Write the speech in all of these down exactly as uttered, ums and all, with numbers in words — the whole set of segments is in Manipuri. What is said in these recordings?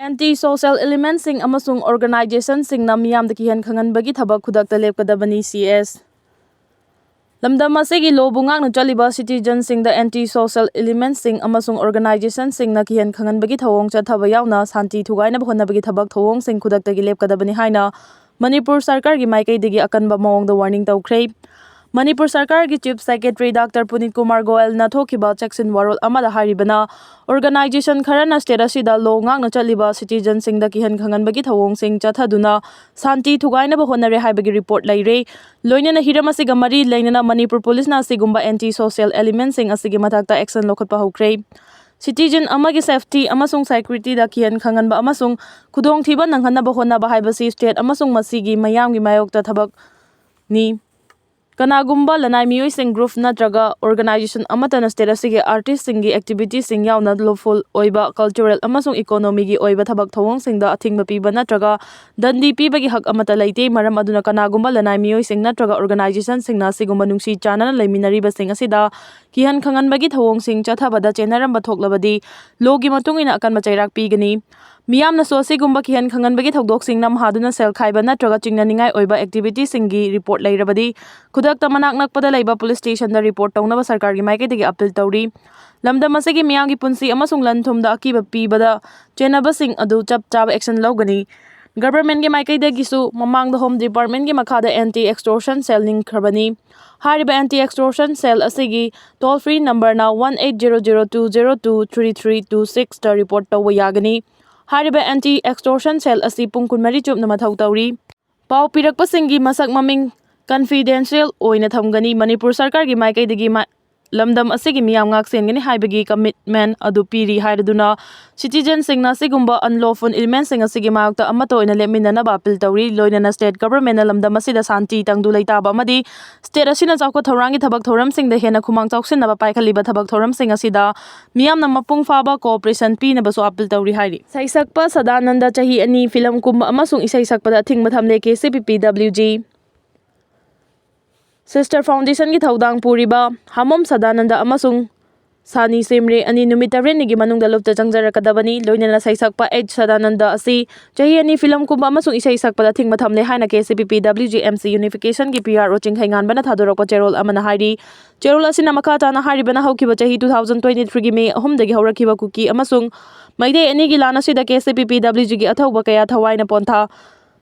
ꯑꯦꯟꯇꯤ ꯁꯣꯁꯦꯜ ꯏꯂꯤꯃꯦꯟꯁꯤꯡ ꯑꯃꯁꯨꯡ ꯑꯣꯔꯒꯅꯥꯏꯖꯦꯁꯟꯁꯤꯡꯅ ꯃꯤꯌꯥꯝꯗ ꯀꯤꯍꯟ ꯈꯪꯍꯟꯕꯒꯤ ꯊꯕꯛ ꯈꯨꯗꯛꯇ ꯂꯦꯞꯀꯗꯕꯅꯤ꯫ ꯁꯤ ꯑꯦꯁ ꯂꯝꯗꯝ ꯑꯁꯤꯒꯤ ꯂꯣꯕꯨ ꯉꯥꯛꯅ ꯆꯠꯂꯤꯕ ꯁꯤꯇꯤꯖꯟꯁꯤꯡꯗ ꯑꯦꯟꯇꯤ ꯁꯣꯁꯦꯜ ꯏꯂꯤꯃꯦꯟꯁꯤꯡ ꯑꯃꯁꯨꯡ ꯑꯣꯔꯒꯅꯥꯏꯖꯦꯁꯟꯁꯤꯡꯅ ꯀꯤꯍꯟ ꯈꯪꯍꯟꯕꯒꯤ ꯊꯧꯑꯣꯡ ꯆꯠꯊꯕ ꯌꯥꯎꯅ ꯁꯥꯟꯇꯤ ꯊꯨꯒꯥꯏꯅꯕ ꯍꯣꯠꯅꯕꯒꯤ ꯊꯕꯛ ꯊꯧꯑꯣꯡꯁꯤꯡ ꯈꯨꯗꯛꯇꯒꯤ ꯂꯦꯞꯀꯗꯕꯅꯤ ꯍꯥꯏꯅ ꯃꯅꯤꯄꯨꯔ ꯁꯔꯀꯥꯔꯒꯤ ꯃꯥꯏꯀꯩꯗꯒꯤ ꯑꯀꯟꯕ ꯃꯑꯣꯡꯗ ꯋꯥꯔꯅꯤꯡ ꯇꯧꯈ꯭ꯔꯦ꯫ ꯃꯅꯤꯄꯨꯔ ꯁꯔꯀꯥꯔꯒꯤ ꯆꯤꯐ ꯁꯦꯀ꯭ꯔꯦꯇꯔꯤ ꯗꯥꯛꯇꯔ ꯄꯨꯅꯤꯠ ꯀꯨꯃꯥꯔ ꯒꯣꯌꯜꯅ ꯊꯣꯛꯈꯤꯕ ꯆꯦꯛꯁꯤꯟ ꯋꯥꯔꯣꯜ ꯑꯃꯗ ꯍꯥꯏꯔꯤꯕꯅ, ꯑꯣꯔꯒꯅꯥꯏꯖꯦꯁꯟ ꯈꯔꯅ ꯁ꯭ꯇꯦꯠ ꯑꯁꯤꯗ ꯂꯣ ꯉꯥꯛꯅ ꯆꯠꯂꯤꯕ ꯁꯤꯇꯤꯖꯟꯁꯤꯡꯗ ꯀꯤꯍꯟ ꯈꯪꯍꯟꯕꯒꯤ ꯊꯧꯑꯣꯡꯁꯤꯡ ꯆꯠꯊꯗꯨꯅ ꯁꯥꯟꯇꯤ ꯊꯨꯒꯥꯏꯅꯕ ꯍꯣꯠꯅꯔꯦ ꯍꯥꯏꯕꯒꯤ ꯔꯤꯄꯣꯔꯠ ꯂꯩꯔꯦ꯫ ꯂꯣꯏꯅꯅ ꯍꯤꯔꯝ ꯑꯁꯤꯒ ꯃꯔꯤ ꯂꯩꯅꯅ ꯃꯅꯤꯄꯨꯔ ꯄꯨꯂꯤꯁꯅ ꯑꯁꯤꯒꯨꯝꯕ ꯑꯦꯟꯇꯤ ꯁꯣꯁꯤꯌꯦꯜ ꯑꯦꯂꯤꯃꯦꯟꯁꯤꯡ ꯑꯁꯤꯒꯤ ꯃꯊꯛꯇ ꯑꯦꯛꯁꯟ ꯂꯧꯈꯠꯄ ꯍꯧꯈ꯭ꯔꯦ꯫ ꯁꯤꯇꯤꯖꯟ ꯑꯃꯒꯤ ꯁꯦꯐꯇꯤ ꯑꯃꯁꯨꯡ ꯁꯦꯀ꯭ꯌꯨꯔꯤꯇꯤꯗ ꯀꯤꯍꯟ ꯈꯪꯍꯟꯕ ꯑꯃꯁꯨꯡ ꯈꯨꯗꯣꯡꯊꯤꯕ ꯅꯪꯍꯟꯅꯕ ꯍꯣꯠꯅꯕ ꯍꯥꯏꯕꯁꯤ ꯁ꯭ꯇꯦꯠ ꯑꯃꯁꯨꯡ ꯃꯁꯤꯒꯤ ꯃꯤꯌꯥꯝꯒꯤ ꯃꯥꯌꯣꯛꯇ ꯊꯕꯛꯅꯤ꯫ ꯀꯅꯥꯒꯨꯝꯕ ꯂꯅꯥꯏ ꯃꯤꯑꯣꯏꯁꯤꯡ, ꯒ꯭ꯔꯨꯞ ꯅꯠꯇ꯭ꯔꯒ ꯑꯣꯔꯒꯅꯥꯏꯖꯦꯁꯟ ꯑꯃꯠꯇꯅ ꯁ꯭ꯇꯦꯠ ꯑꯁꯤꯒꯤ ꯑꯥꯔꯇꯤꯁꯁꯤꯡꯒꯤ ꯑꯦꯛꯇꯤꯚꯤꯇꯤꯁꯤꯡ ꯌꯥꯎꯅ ꯂꯣꯐꯨꯜ ꯑꯣꯏꯕ ꯀꯜꯆꯔꯦꯜ ꯑꯃꯁꯨꯡ ꯏꯀꯣꯅꯣꯃꯤꯒꯤ ꯑꯣꯏꯕ ꯊꯕꯛ ꯊꯧꯑꯣꯡꯁꯤꯡꯗ ꯑꯊꯤꯡꯕ ꯄꯤꯕ ꯅꯠꯇ꯭ꯔꯒ ꯗꯟꯗꯤ ꯄꯤꯕꯒꯤ ꯍꯛ ꯑꯃꯠꯇ ꯂꯩꯇꯦ꯫ ꯃꯔꯝ ꯑꯗꯨꯅ ꯀꯅꯥꯒꯨꯝꯕ ꯂꯅꯥꯏ ꯃꯤꯑꯣꯏꯁꯤꯡ ꯅꯠꯇ꯭ꯔꯒ ꯑꯣꯔꯒꯅꯥꯏꯖꯦꯁꯟꯁꯤꯡꯅ ꯑꯁꯤꯒꯨꯝꯕ ꯅꯨꯡꯁꯤ ꯆꯥꯟꯅꯅ ꯂꯩꯃꯤꯟꯅꯔꯤꯕꯁꯤꯡ ꯑꯁꯤꯗ ꯀꯤꯍꯟ ꯈꯪꯍꯟꯕꯒꯤ ꯊꯧꯑꯣꯡꯁꯤꯡ ꯆꯠꯊꯕꯗ ꯆꯦꯟꯅꯔꯝꯕ ꯊꯣꯛꯂꯕꯗꯤ ꯂꯣꯒꯤ ꯃꯇꯨꯡ ꯏꯟꯅ ꯑꯀꯟꯕ ꯆꯩꯔꯥꯛ ꯄꯤꯒꯅꯤ꯫ ꯃꯤꯌꯥꯝꯅꯁꯨ ꯑꯁꯤꯒꯨꯝꯕ ꯀꯤꯍꯟ ꯈꯪꯍꯟꯕꯒꯤ ꯊꯧꯗꯣꯛꯁꯤꯡ ꯅꯝꯍꯥꯗꯨꯅ ꯁꯦꯜ ꯈꯥꯏꯕ ꯅꯠꯇ꯭ꯔꯒ ꯆꯤꯡꯅꯅꯤꯡꯉꯥꯏ ꯑꯣꯏꯕ ꯑꯦꯛꯇꯤꯚꯤꯇꯤꯁꯤꯡꯒꯤ ꯔꯤꯄꯣꯔꯠ ꯂꯩꯔꯕꯗꯤ ꯈꯨꯗꯛꯇ ꯃꯅꯥꯛ ꯅꯛꯄꯗ ꯂꯩꯕ ꯄꯨꯂꯤꯁ ꯁ꯭ꯇꯦꯁꯟꯗ ꯔꯤꯄꯣꯔꯠ ꯇꯧꯅꯕ ꯁꯔꯀꯥꯔꯒꯤ ꯃꯥꯏꯀꯩꯗꯒꯤ ꯑꯄꯤꯜ ꯇꯧꯔꯤ꯫ ꯂꯝꯗꯝ ꯑꯁꯤꯒꯤ ꯃꯤꯌꯥꯝꯒꯤ ꯄꯨꯟꯁꯤ ꯑꯃꯁꯨꯡ ꯂꯟ ꯊꯨꯝꯗ ꯑꯀꯤꯕ ꯄꯤꯕꯗ ꯆꯦꯟꯅꯕꯁꯤꯡ ꯑꯗꯨ ꯆꯞ ꯆꯥꯕ ꯑꯦꯛꯁꯟ ꯂꯧꯒꯅꯤ꯫ ꯒꯚꯔꯟꯃꯦꯟꯠꯀꯤ ꯃꯥꯏꯀꯩꯗꯒꯤꯁꯨ ꯃꯃꯥꯡꯗ ꯍꯣꯝ ꯗꯤꯄꯥꯔꯠꯃꯦꯟꯠꯀꯤ ꯃꯈꯥꯗ ꯑꯦꯟꯇꯤ ꯑꯦꯛꯁꯇꯣꯔꯁꯟ ꯁꯦꯜ ꯂꯤꯡꯈ꯭ꯔꯕꯅꯤ꯫ ꯍꯥꯏꯔꯤꯕ ꯑꯦꯟꯇꯤ ꯑꯦꯛꯁꯇꯣꯔꯁꯟ ꯁꯦꯜ ꯑꯁꯤꯒꯤ ꯇꯣꯜ ꯐ꯭ꯔꯤ ꯅꯝꯕꯔꯅ one eight zero zero two zero two three three two sixꯇ ꯔꯤꯄꯣꯔꯠ ꯇꯧꯕ ꯌꯥꯒꯅꯤ꯫ ꯍꯥꯏꯔꯤꯕ ꯑꯦꯟꯇꯤ ꯑꯦꯛꯁꯇꯣꯔꯁꯟ ꯁꯦꯜ ꯑꯁꯤ ꯄꯨꯡ ꯀꯨꯟꯃꯔꯤ ꯆꯨꯞꯅ ꯃꯊꯧ ꯇꯧꯔꯤ꯫ ꯄꯥꯎ ꯄꯤꯔꯛꯄꯁꯤꯡꯒꯤ ꯃꯁꯛ ꯃꯃꯤꯡ ꯀꯟꯐꯤꯗꯦꯟꯁꯤꯌꯦꯜ ꯑꯣꯏꯅ ꯊꯝꯒꯅꯤ꯫ ꯃꯅꯤꯄꯨꯔ ꯁꯔꯀꯥꯔꯒꯤ ꯃꯥꯏꯀꯩꯗꯒꯤ ꯃꯥ-, ꯂꯝꯗꯝ ꯑꯁꯤꯒꯤ ꯃꯤꯌꯥꯝ ꯉꯥꯛ ꯁꯦꯟꯒꯅꯤ ꯍꯥꯏꯕꯒꯤ ꯀꯃꯤꯠꯃꯦꯟ ꯑꯗꯨ ꯄꯤꯔꯤ ꯍꯥꯏꯔꯗꯨꯅ, ꯁꯤꯇꯤꯖꯟꯁꯤꯡꯅ ꯑꯁꯤꯒꯨꯝꯕ ꯑꯟꯂꯣꯐꯨꯜ ꯏꯂꯤꯃꯦꯟꯁꯤꯡ ꯑꯁꯤꯒꯤ ꯃꯥꯌꯣꯛꯇ ꯑꯃꯠꯇ ꯑꯣꯏꯅ ꯂꯦꯞꯃꯤꯟꯅꯅꯕ ꯑꯄꯤꯜ ꯇꯧꯔꯤ꯫ ꯂꯣꯏꯅꯅ ꯁ꯭ꯇꯦꯠ ꯒꯚꯔꯟꯃꯦꯟꯠꯅ ꯂꯝꯗꯝ ꯑꯁꯤꯗ ꯁꯥꯟꯇꯤ, ꯇꯪꯗꯨ ꯂꯩꯇꯥꯕ ꯑꯃꯗꯤ ꯁ꯭ꯇꯦꯠ ꯑꯁꯤꯅ ꯆꯥꯎꯈꯠ ꯊꯧꯔꯥꯡꯒꯤ ꯊꯕꯛ ꯊꯧꯔꯝꯁꯤꯡꯗ ꯍꯦꯟꯅ ꯈꯨꯃꯥꯡ ꯆꯥꯎꯁꯤꯟꯅꯕ ꯄꯥꯏꯈꯠꯂꯤꯕ ꯊꯕꯛ ꯊꯧꯔꯝꯁꯤꯡ ꯑꯁꯤꯗ ꯃꯤꯌꯥꯝꯅ ꯃꯄꯨꯡ ꯐꯥꯕ ꯀꯣꯑꯣꯄꯔꯦꯁꯟ ꯄꯤꯅꯕꯁꯨ ꯑꯄꯤꯜ ꯇꯧꯔꯤ ꯍꯥꯏꯔꯤ꯫ ꯏꯁꯩ ꯁꯛꯄ ꯁꯗꯥꯅꯟꯗ ꯆꯍꯤ ꯑꯅꯤ ꯐꯤꯂꯝ ꯀꯨꯝꯕ ꯑꯃꯁꯨꯡ ꯏꯁꯩ ꯁꯛꯄꯗ ꯑꯊꯤꯡꯕ ꯊꯝꯂꯦ꯫ ꯀꯦ ꯁꯤ ꯄꯤ ꯄꯤ ꯗꯕ꯭ꯂꯤꯎ ꯖꯤ꯫ ꯁꯤꯁꯇꯔ ꯐꯥꯎꯟꯗꯦꯁꯟꯒꯤ ꯊꯧꯗꯥꯡ ꯄꯨꯔꯤꯕ ꯍꯥꯃꯣꯝ ꯁꯗꯥꯅꯟꯗ ꯑꯃꯁꯨꯡ ꯁꯥꯅꯤ ꯁꯦꯝꯔꯦ ꯑꯅꯤ ꯅꯨꯃꯤꯠ ꯇꯔꯦꯠꯅꯤꯒꯤ ꯃꯅꯨꯡꯗ ꯂꯨꯞꯇ ꯆꯪꯖꯔꯛꯀꯗꯕꯅꯤ꯫ ꯂꯣꯏꯅꯅ ꯁꯩꯁꯛꯄ ꯑꯩꯆ ꯁꯗꯥꯅꯟꯗ ꯑꯁꯤ ꯆꯍꯤ ꯑꯅꯤ ꯐꯤꯂꯝ ꯀꯨꯝꯕ ꯑꯃꯁꯨꯡ ꯏꯁꯩ ꯁꯛꯄꯗ ꯊꯤꯡꯕ ꯊꯝꯂꯦ ꯍꯥꯏꯅ ꯀꯦ ꯁꯤ ꯄꯤ ꯄꯤ W G M C ꯌꯨꯅꯤꯐꯤꯀꯦꯁꯟꯒꯤ P R ꯑꯣ ꯆꯤꯡꯈꯩꯉꯥꯟꯕꯅ ꯊꯥꯗꯣꯔꯛꯄ ꯆꯦꯔꯣꯜ ꯑꯃꯅ ꯍꯥꯏꯔꯤ꯫ ꯆꯦꯔꯣꯜ ꯑꯁꯤꯅ ꯃꯈꯥ ꯇꯥꯅ ꯍꯥꯏꯔꯤꯕꯅ ꯍꯧꯈꯤꯕ ꯆꯍꯤ ꯇꯨ ꯊꯥꯎꯖꯟ ꯇ꯭ꯋꯦꯟꯇꯤ ꯊ꯭ꯔꯤꯒꯤ ꯃꯦ ꯑꯍꯨꯝꯗꯒꯤ ꯍꯧꯔꯛꯈꯤꯕ ꯀꯨꯀꯤ ꯑꯃꯁꯨꯡ ꯃꯩꯇꯩ ꯑꯅꯤꯒꯤ ꯂꯥꯟ ꯑꯁꯤꯗ ꯀꯦ ꯁꯤ ꯄꯤ ꯄꯤ ꯗꯕ꯭ꯂꯤꯎ ꯖꯤꯒꯤ ꯑꯊꯧꯕ ꯀꯌꯥ ꯊꯋꯥꯏꯅ ꯄꯣꯟꯊꯥ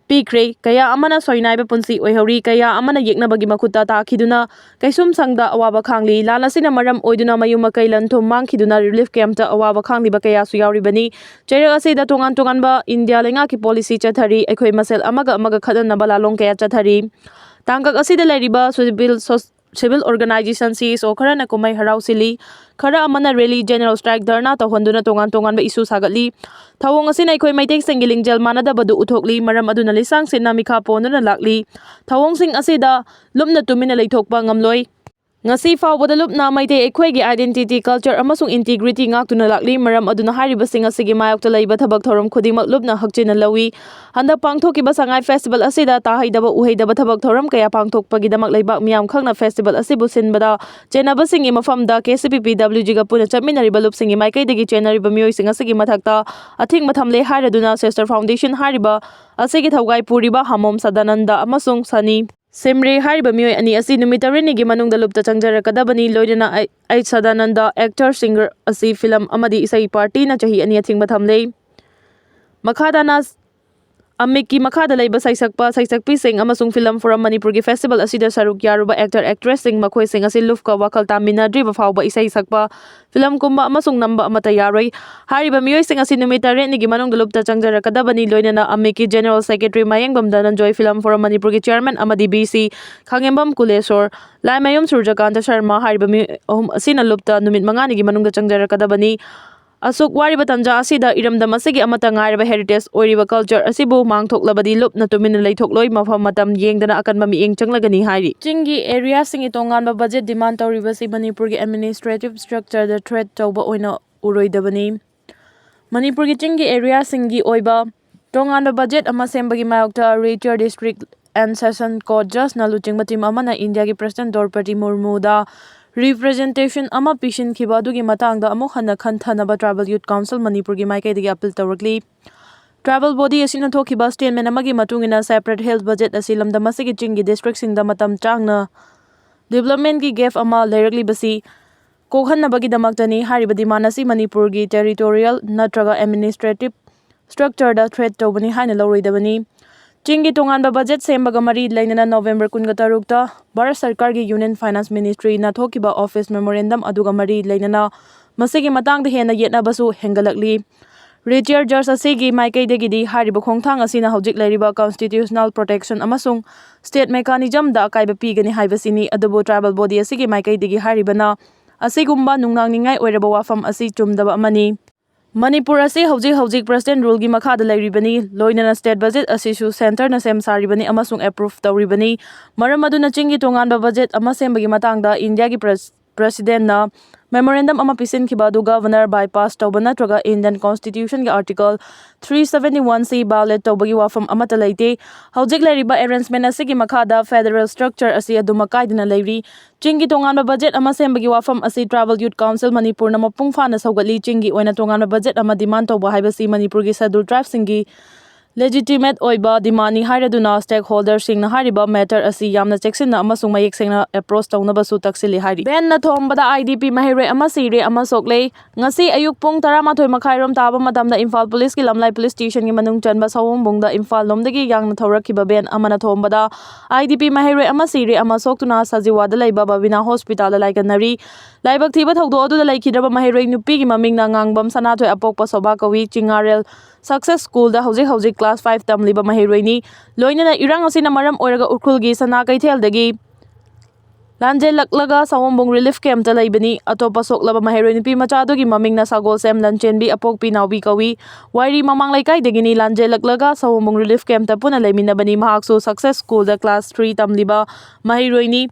ꯄꯤꯈ꯭ꯔꯦ꯫ ꯀꯌꯥ ꯑꯃꯅ ꯁꯣꯏꯅꯥꯏꯕ ꯄꯨꯟꯁꯤ ꯑꯣꯏꯍꯧꯔꯤ, ꯀꯌꯥ ꯑꯃꯅ ꯌꯦꯛꯅꯕꯒꯤ ꯃꯈꯨꯠꯇ ꯇꯥꯈꯤꯗꯨꯅ ꯀꯩꯁꯨꯝꯁꯪꯗ ꯑꯋꯥꯕ ꯈꯥꯡꯂꯤ꯫ ꯂꯥꯟ ꯑꯁꯤꯅ ꯃꯔꯝ ꯑꯣꯏꯗꯨꯅ ꯃꯌꯨꯝ ꯃꯀꯩ ꯂꯟ ꯊꯨꯝ ꯃꯥꯡꯈꯤꯗꯨꯅ ꯔꯤꯂꯤꯐ ꯀꯦꯝꯞꯇ ꯑꯋꯥꯕ ꯈꯥꯡꯂꯤꯕ ꯀꯌꯥꯁꯨ ꯌꯥꯎꯔꯤꯕꯅꯤ꯫ ꯆꯩꯔꯛ ꯑꯁꯤꯗ ꯇꯣꯉꯥꯟ ꯇꯣꯉꯥꯟꯕ ꯏꯟꯗꯤꯌꯥ ꯂꯩꯉꯥꯛꯀꯤ ꯄꯣꯂꯤꯁꯤ ꯆꯠꯊꯔꯤ꯫ ꯑꯩꯈꯣꯏ ꯃꯁꯦꯜ ꯑꯃꯒ ꯑꯃꯒ ꯈꯠꯅꯅꯕ ꯂꯥꯂꯣꯡ ꯀꯌꯥ ꯆꯠꯊꯔꯤ꯫ ꯇꯥꯡꯀꯛ ꯑꯁꯤꯗ ꯂꯩꯔꯤꯕ civil sauce-, civil organisation C S ꯑꯣ ꯈꯔꯅ ꯀꯨꯝꯍꯩ ꯍꯔꯥꯎ ꯁꯤꯜꯂꯤ꯫ ꯈꯔ ꯑꯃꯅ ꯔꯦꯂꯤ, ꯖꯦꯅꯔꯦꯜ ꯁ꯭ꯇ꯭ꯔꯥꯏꯛ, ꯙꯔꯅꯥ ꯇꯧꯍꯟꯗꯨꯅ ꯇꯣꯉꯥꯟ ꯇꯣꯉꯥꯟꯕ ꯏꯁꯨ ꯁꯥꯒꯠꯂꯤ꯫ ꯊꯧꯑꯣꯡ ꯑꯁꯤꯅ ꯑꯩꯈꯣꯏ ꯃꯩꯇꯩꯁꯤꯡꯒꯤ ꯂꯤꯡꯖꯦꯜ ꯃꯥꯟꯅꯗꯕꯗꯨ ꯎꯠꯊꯣꯛꯂꯤ, ꯃꯔꯝ ꯑꯗꯨꯅ ꯂꯤꯁꯥꯡ ꯁꯤꯠꯅ ꯃꯤꯈꯥ ꯄꯣꯟꯗꯨꯅ ꯂꯥꯛꯂꯤ꯫ ꯊꯧꯑꯣꯡꯁꯤꯡ ꯑꯁꯤꯗ ꯂꯨꯞꯅ ꯇꯨꯃꯤꯟꯅ ꯂꯩꯊꯣꯛꯄ ꯉꯝꯂꯣꯏ꯫ ꯉꯁꯤ ꯐꯥꯎꯕꯗ ꯂꯨꯞꯅ ꯃꯩꯇꯩ ꯑꯩꯈꯣꯏꯒꯤ identity, culture ꯑꯃꯁꯨꯡ integrity ꯉꯥꯛꯇꯨꯅ ꯂꯥꯛꯂꯤ, ꯃꯔꯝ ꯑꯗꯨꯅ ꯍꯥꯏꯔꯤꯕꯁꯤꯡ ꯑꯁꯤꯒꯤ ꯃꯥꯌꯣꯛꯇ ꯂꯩꯕ ꯊꯕꯛ ꯊꯧꯔꯝ ꯈꯨꯗꯤꯡꯃꯛ ꯂꯨꯞꯅ ꯍꯛꯆꯤꯟꯅ ꯂꯧꯏ꯫ ꯍꯟꯗꯛ ꯄꯥꯡꯊꯣꯛꯈꯤꯕ ꯁꯉꯥꯏ ꯐꯦꯁꯇꯤꯚꯦꯜ ꯑꯁꯤꯗ ꯇꯥꯍꯩꯗꯕ ꯎꯍꯩꯗꯕ ꯊꯕꯛ ꯊꯧꯔꯝ ꯀꯌꯥ ꯄꯥꯡꯊꯣꯛꯄꯒꯤꯗꯃꯛ ꯂꯩꯕꯥꯛ ꯃꯤꯌꯥꯝ ꯈꯪꯅ ꯐꯦꯁꯇꯤꯚꯦꯜ ꯑꯁꯤꯕꯨ ꯁꯤꯟꯕꯗ ꯆꯦꯟꯅꯕꯁꯤꯡꯒꯤ ꯃꯐꯝꯗ ꯀꯦ ꯁꯤ ꯄꯤ ꯄꯤ ꯗꯕ꯭ꯂꯤꯎ ꯖꯤꯒ ꯄꯨꯟꯅ ꯆꯠꯃꯤꯟꯅꯔꯤꯕ ꯂꯨꯞꯁꯤꯡꯒꯤ ꯃꯥꯏꯀꯩꯗꯒꯤ ꯆꯦꯟꯅꯔꯤꯕ ꯃꯤꯑꯣꯏꯁꯤꯡ ꯑꯁꯤꯒꯤ ꯃꯊꯛꯇ ꯑꯊꯤꯡꯕ ꯊꯝꯂꯦ ꯍꯥꯏꯔꯗꯨꯅ ꯁꯦꯁꯇꯔ ꯐꯥꯎꯟꯗꯦꯁꯟ ꯍꯥꯏꯔꯤꯕ ꯑꯁꯤꯒꯤ ꯊꯧꯒꯥꯏ ꯄꯨꯔꯤꯕ ꯍꯥꯃꯣꯝ ꯁꯗꯥꯅꯟꯗ ꯑꯃꯁꯨꯡ ꯁꯅꯤ ꯁꯦꯝꯔꯦ ꯍꯥꯏꯔꯤꯕ ꯃꯤꯑꯣꯏ ꯑꯅꯤ ꯑꯁꯤ ꯅꯨꯃꯤꯠ ꯇꯔꯦꯠꯅꯤꯒꯤ ꯃꯅꯨꯡꯗ ꯂꯨꯞꯇ ꯆꯪꯖꯔꯛꯀꯗꯕꯅꯤ꯫ ꯂꯣꯏꯅꯅ ꯑꯩ, ꯑꯩ ꯁꯗꯥꯅꯟꯗ, actor, singer ꯑꯁꯤ ꯐꯤꯂꯝ ꯑꯃꯗꯤ ꯏꯁꯩ ꯄꯥꯔꯇꯤꯅ ꯆꯍꯤ ꯑꯅꯤ ꯑꯊꯤꯡꯕ ꯊꯝꯂꯦ꯫ ꯃꯈꯥ ꯇꯥꯅ ꯑꯃꯤꯛꯀꯤ ꯃꯈꯥꯗ ꯂꯩꯕ ꯁꯩꯁꯛꯄ, ꯁꯩꯁꯛꯄꯤꯁꯤꯡ ꯑꯃꯁꯨꯡ ꯐꯤꯂꯝ ꯐꯣꯔꯝ ꯃꯅꯤꯄꯨꯔꯒꯤ ꯐꯦꯁꯇꯤꯚꯦꯜ ꯑꯁꯤꯗ ꯁꯔꯨꯛ ꯌꯥꯔꯨꯕ actor, actressꯁꯤꯡ ꯃꯈꯣꯏꯁꯤꯡ ꯑꯁꯤ ꯂꯨꯞꯀ ꯋꯥꯈꯜ ꯇꯥꯃꯤꯟꯅꯗ꯭ꯔꯤꯕ ꯐꯥꯎꯕ ꯏꯁꯩ ꯁꯛꯄ, ꯐꯤꯂꯝ ꯀꯨꯝꯕ ꯑꯃꯁꯨꯡ ꯅꯝꯕ ꯑꯃꯠꯇ ꯌꯥꯔꯣꯏ꯫ ꯍꯥꯏꯔꯤꯕ ꯃꯤꯑꯣꯏꯁꯤꯡ ꯑꯁꯤ ꯅꯨꯃꯤꯠ ꯇꯔꯦꯠꯅꯤꯒꯤ ꯃꯅꯨꯡꯗ ꯂꯨꯞꯇ ꯆꯪꯖꯔꯛꯀꯗꯕꯅꯤ꯫ ꯂꯣꯏꯅꯅ ꯑꯃꯤꯛꯀꯤ ꯖꯦꯅꯔꯦꯜ ꯁꯦꯀ꯭ꯔꯦꯇꯔꯤ ꯃꯌꯦꯡꯕꯝ ꯙꯅꯟꯖꯣꯏ, ꯐꯤꯂꯝ ꯐꯣꯔꯝ ꯃꯅꯤꯄꯨꯔꯒꯤ ꯆꯤꯌꯥꯔꯃꯦꯟ ꯑꯃꯗꯤ ꯕꯤ ꯁꯤ ꯈꯥꯉꯦꯝꯕꯝ ꯀꯨꯂꯦꯁꯣꯔ, ꯂꯥꯏꯃꯌꯨꯝ ꯁꯨꯔꯖꯀꯥꯟꯇ ꯁꯔꯃ ꯍꯥꯏꯔꯤꯕ ꯃꯤꯑꯣꯏ ꯑꯍꯨꯝ ꯑꯁꯤꯅ ꯂꯨꯞꯇ ꯅꯨꯃꯤꯠ ꯃꯉꯥꯅꯤꯒꯤ ꯃꯅꯨꯡꯗ ꯆꯪꯖꯔꯛꯀꯗꯕꯅꯤ꯫ ꯑꯁꯨꯛ ꯋꯥꯔꯤꯕ ꯇꯥꯟꯖꯥ ꯑꯁꯤꯗ ꯏꯔꯝꯗꯝ ꯑꯁꯤꯒꯤ ꯑꯃꯠꯇ ꯉꯥꯏꯔꯕ heritage ꯑꯣꯏꯔꯤꯕ culture ꯑꯁꯤꯕꯨ ꯃꯥꯡꯊꯣꯛꯂꯕꯗꯤ ꯂꯨꯞꯅ ꯇꯨꯃꯤꯟꯅ ꯂꯩꯊꯣꯛꯂꯣꯏ, ꯃꯐꯝ ꯃꯇꯝ ꯌꯦꯡꯗꯅ ꯑꯀꯟꯕ ꯃꯤꯠꯌꯦꯡ ꯆꯪꯂꯒꯅꯤ ꯍꯥꯏꯔꯤ꯫ ꯆꯤꯡꯒꯤ areaꯁꯤꯡꯒꯤ ꯇꯣꯉꯥꯟꯕ budget demand ꯇꯧꯔꯤꯕꯁꯤ ꯃꯅꯤꯄꯨꯔꯒꯤ administrative structureꯗ threat ꯇꯧꯕ ꯑꯣꯏꯅ ꯎꯔꯣꯏꯗꯕꯅꯤ꯫ ꯃꯅꯤꯄꯨꯔꯒꯤ ꯆꯤꯡꯒꯤ areaꯁꯤꯡꯒꯤ ꯑꯣꯏꯕ ꯇꯣꯉꯥꯟꯕ budget ꯑꯃ ꯁꯦꯝꯕꯒꯤ ꯃꯥꯌꯣꯛꯇ Retired District and Session Court Judgeꯅ ꯂꯨꯆꯤꯡꯕ team ꯑꯃꯅ ꯏꯟꯗꯤꯌꯥꯒꯤ President ꯗ꯭ꯔꯧꯄꯗꯤ ꯃꯨꯔꯃꯨꯗ representation ꯑꯃ ꯄꯤꯁꯤꯟꯈꯤꯕ ꯑꯗꯨꯒꯤ ꯃꯇꯥꯡꯗ ꯑꯃꯨꯛ ꯍꯟꯅ ꯈꯟꯊꯅꯕ Tribal Youth Council ꯃꯅꯤꯄꯨꯔꯒꯤ ꯃꯥꯏꯀꯩꯗꯒꯤ appeal ꯇꯧꯔꯛꯂꯤ꯫ Tribal body ꯑꯁꯤꯅ ꯊꯣꯛꯈꯤꯕ statement ꯑꯃꯒꯤ ꯃꯇꯨꯡ ꯏꯟꯅ, separate health budget ꯑꯁꯤ ꯂꯝꯗꯝ ꯑꯁꯤꯒꯤ ꯆꯤꯡꯒꯤ districtꯁꯤꯡꯗ ꯃꯇꯝ ꯆꯥꯡꯅ developmentꯀꯤ gap ꯑꯃ ꯂꯩꯔꯛꯂꯤꯕꯁꯤ ꯀꯣꯛꯍꯟꯅꯕꯒꯤꯗꯃꯛꯇꯅꯤ꯫ ꯍꯥꯏꯔꯤꯕ demand ꯑꯁꯤ ꯃꯅꯤꯄꯨꯔꯒꯤ territorial ꯅꯠꯇ꯭ꯔꯒ administrative structureꯗ threat ꯇꯧꯕꯅꯤ ꯍꯥꯏꯅ ꯂꯧꯔꯣꯏꯗꯕꯅꯤ꯫ ꯆꯤꯡꯒꯤ ꯇꯣꯉꯥꯟꯕ budget ꯁꯦꯝꯕꯒ ꯃꯔꯤ ꯂꯩꯅꯅ November ꯀꯨꯟꯒ ꯇꯔꯨꯛꯇ ꯚꯥꯔꯠ ꯁꯔꯀꯥꯔꯒꯤ Union Finance Ministryꯅ ꯊꯣꯛꯈꯤꯕ office memorandum ꯑꯗꯨꯒ ꯃꯔꯤ ꯂꯩꯅꯅ ꯃꯁꯤꯒꯤ ꯃꯇꯥꯡꯗ ꯍꯦꯟꯅ ꯌꯦꯠꯅꯕꯁꯨ ꯍꯦꯟꯒꯠꯂꯛꯂꯤ꯫ Retired judge ꯑꯁꯤꯒꯤ ꯃꯥꯏꯀꯩꯗꯒꯤꯗꯤ ꯍꯥꯏꯔꯤꯕ ꯈꯣꯡꯊꯥꯡ ꯑꯁꯤꯅ ꯍꯧꯖꯤꯛ ꯂꯩꯔꯤꯕ constitutional protection ꯑꯃꯁꯨꯡ state mechanismꯗ ꯑꯀꯥꯏꯕ ꯄꯤꯒꯅꯤ ꯍꯥꯏꯕꯁꯤꯅꯤ꯫ ꯑꯗꯨꯕꯨ tribal body ꯑꯁꯤꯒꯤ ꯃꯥꯏꯀꯩꯗꯒꯤ ꯍꯥꯏꯔꯤꯕꯅ ꯑꯁꯤꯒꯨꯝꯕ ꯅꯨꯡꯅꯥꯡꯅꯤꯡꯉꯥꯏ ꯑꯣꯏꯔꯕ ꯋꯥꯐꯝ ꯑꯁꯤ ꯆꯨꯝꯗꯕ ꯑꯃꯅꯤ꯫ ꯃꯅꯤꯄꯨꯔ ꯑꯁꯤ ꯍꯧꯖꯤꯛ ꯍꯧꯖꯤꯛ President ruleꯒꯤ ꯃꯈꯥꯗ ꯂꯩꯔꯤꯕꯅꯤ, ꯂꯣꯏꯅꯅ state budget ꯑꯁꯤꯁꯨ centreꯅ ꯁꯦꯝ ꯁꯥꯔꯤꯕꯅꯤ ꯑꯃꯁꯨꯡ approve ꯇꯧꯔꯤꯕꯅꯤ꯫ ꯃꯔꯝ ꯑꯗꯨꯅ ꯆꯤꯡꯒꯤ ꯇꯣꯉꯥꯟꯕ budget ꯑꯃ ꯁꯦꯝꯕꯒꯤ ꯃꯇꯥꯡꯗ Indiaꯒꯤ pres-, Presidentꯅ memorandum ꯑꯃ ꯄꯤꯁꯤꯟꯈꯤꯕ ꯑꯗꯨ Governor bypass ꯇꯧꯕ ꯅꯠꯇ꯭ꯔꯒ Indian Constitutionꯒꯤ Article three seventy one C violate ꯇꯧꯕꯒꯤ ꯋꯥꯐꯝ ꯑꯃꯠꯇ ꯂꯩꯇꯦ꯫ ꯍꯧꯖꯤꯛ ꯂꯩꯔꯤꯕ arrangement ꯑꯁꯤꯒꯤ ꯃꯈꯥꯗ federal structure ꯑꯁꯤ ꯑꯗꯨꯃꯛ ꯀꯥꯏꯗꯅ ꯂꯩꯔꯤ꯫ ꯆꯤꯡꯒꯤ ꯇꯣꯉꯥꯟꯕ budget ꯑꯃ ꯁꯦꯝꯕꯒꯤ ꯋꯥꯐꯝ ꯑꯁꯤ Tribal Youth Council ꯃꯅꯤꯄꯨꯔꯅ ꯃꯄꯨꯡ ꯐꯥꯅ ꯁꯧꯒꯠꯂꯤ꯫ ꯆꯤꯡꯒꯤ ꯑꯣꯏꯅ ꯇꯣꯉꯥꯟꯕ budget ꯑꯃ demand ꯇꯧꯕ ꯍꯥꯏꯕꯁꯤ ꯃꯅꯤꯄꯨꯔꯒꯤ Scheduled Tribeꯁꯤꯡꯒꯤ legitimate ꯑꯣꯏꯕ demandꯅꯤ ꯍꯥꯏꯔꯗꯨꯅ stakeholderꯁꯤꯡꯅ ꯍꯥꯏꯔꯤꯕ matter ꯑꯁꯤ ꯌꯥꯝꯅ ꯆꯦꯛꯁꯤꯟꯅ ꯑꯃꯁꯨꯡ ꯃꯌꯦꯛ ꯁꯦꯡꯅ approach ꯇꯧꯅꯕꯁꯨ ꯇꯛꯁꯤꯜꯂꯤ ꯍꯥꯏꯔꯤ꯫ Vanꯅ ꯊꯣꯝꯕꯗ IDP ꯃꯍꯩꯔꯣꯏ ꯑꯃ ꯁꯤꯔꯦ, ꯑꯃ ꯁꯣꯛꯂꯦ꯫ ꯉꯁꯤ ꯑꯌꯨꯛ ꯄꯨꯡ ꯇꯔꯥꯃꯥꯊꯣꯏ ꯃꯈꯥꯏꯔꯣꯝ ꯇꯥꯕ ꯃꯇꯝꯗ ꯏꯝꯐꯥꯜ Policeꯀꯤ ꯂꯝꯂꯥꯏ Police Stationꯒꯤ ꯃꯅꯨꯡ ꯆꯟꯕ ꯁꯑꯣꯝꯕꯨꯡꯗ ꯏꯝꯐꯥꯜ ꯂꯣꯝꯗꯒꯤ ꯌꯥꯡꯅ ꯊꯧꯔꯛꯈꯤꯕ van ꯑꯃꯅ ꯊꯣꯝꯕꯗ IDP ꯃꯍꯩꯔꯣꯏ ꯑꯃ ꯁꯤꯔꯦ, ꯑꯃ ꯁꯣꯛꯇꯨꯅ ꯁꯖꯤꯋꯥꯗ ꯂꯩꯕ ꯕꯕꯤꯅꯥ hospitalꯗ ꯂꯥꯏꯀꯠꯅꯔꯤ꯫ ꯂꯥꯏꯕꯛ ꯊꯤꯕ ꯊꯧꯗꯣꯛ ꯑꯗꯨꯗ ꯂꯩꯈꯤꯗ꯭ꯔꯕ ꯃꯍꯩꯔꯣꯏ ꯅꯨꯄꯤꯒꯤ ꯃꯃꯤꯡꯅ ꯉꯥꯡꯕꯝ ꯁꯅꯥꯊꯣꯏ ꯑꯄꯣꯛꯄ ꯁꯣꯚꯥ ꯀꯧꯏ꯫ ꯆꯤꯡꯉꯥꯔꯦꯜ Success Schoolꯗ ꯍꯧꯖꯤꯛ ꯍꯧꯖꯤꯛ class five ꯇꯝꯂꯤꯕ ꯃꯍꯩꯔꯣꯏꯅꯤ꯫ ꯂꯣꯏꯅꯅ ꯏꯔꯥꯡ ꯑꯁꯤꯅ ꯃꯔꯝ ꯑꯣꯏꯔꯒ ꯎꯈ꯭ꯔꯨꯜꯒꯤ ꯁꯅꯥ ꯀꯩꯊꯦꯜꯗꯒꯤ ꯂꯥꯟꯖꯦꯜꯂꯛꯂꯒ ꯁꯑꯣꯝꯕꯨꯡ relief campꯇ ꯂꯩꯕꯅꯤ꯫ ꯑꯇꯣꯞꯄ ꯁꯣꯛꯂꯕ ꯃꯍꯩꯔꯣꯏ ꯅꯨꯄꯤ ꯃꯆꯥ ꯑꯗꯨꯒꯤ ꯃꯃꯤꯡꯅ ꯁꯒꯣꯜꯁꯦꯝ ꯂꯟꯆꯦꯟꯕꯤ ꯑꯄꯣꯛꯄꯤ ꯅꯥꯎꯕꯤ ꯀꯧꯏ꯫ ꯋꯥꯏꯔꯤ ꯃꯃꯥꯡ ꯂꯩꯀꯥꯏꯗꯒꯤꯅꯤ꯫ ꯂꯥꯟꯖꯦꯜꯂꯛꯂꯒ ꯁꯑꯣꯝꯕꯨꯡ relief campꯇ ꯄꯨꯟꯅ ꯂꯩꯃꯤꯟꯅꯕꯅꯤ꯫ ꯃꯍꯥꯛꯁꯨ Success Schoolꯗ class three ꯇꯝꯂꯤꯕ ꯃꯍꯩꯔꯣꯏꯅꯤ꯫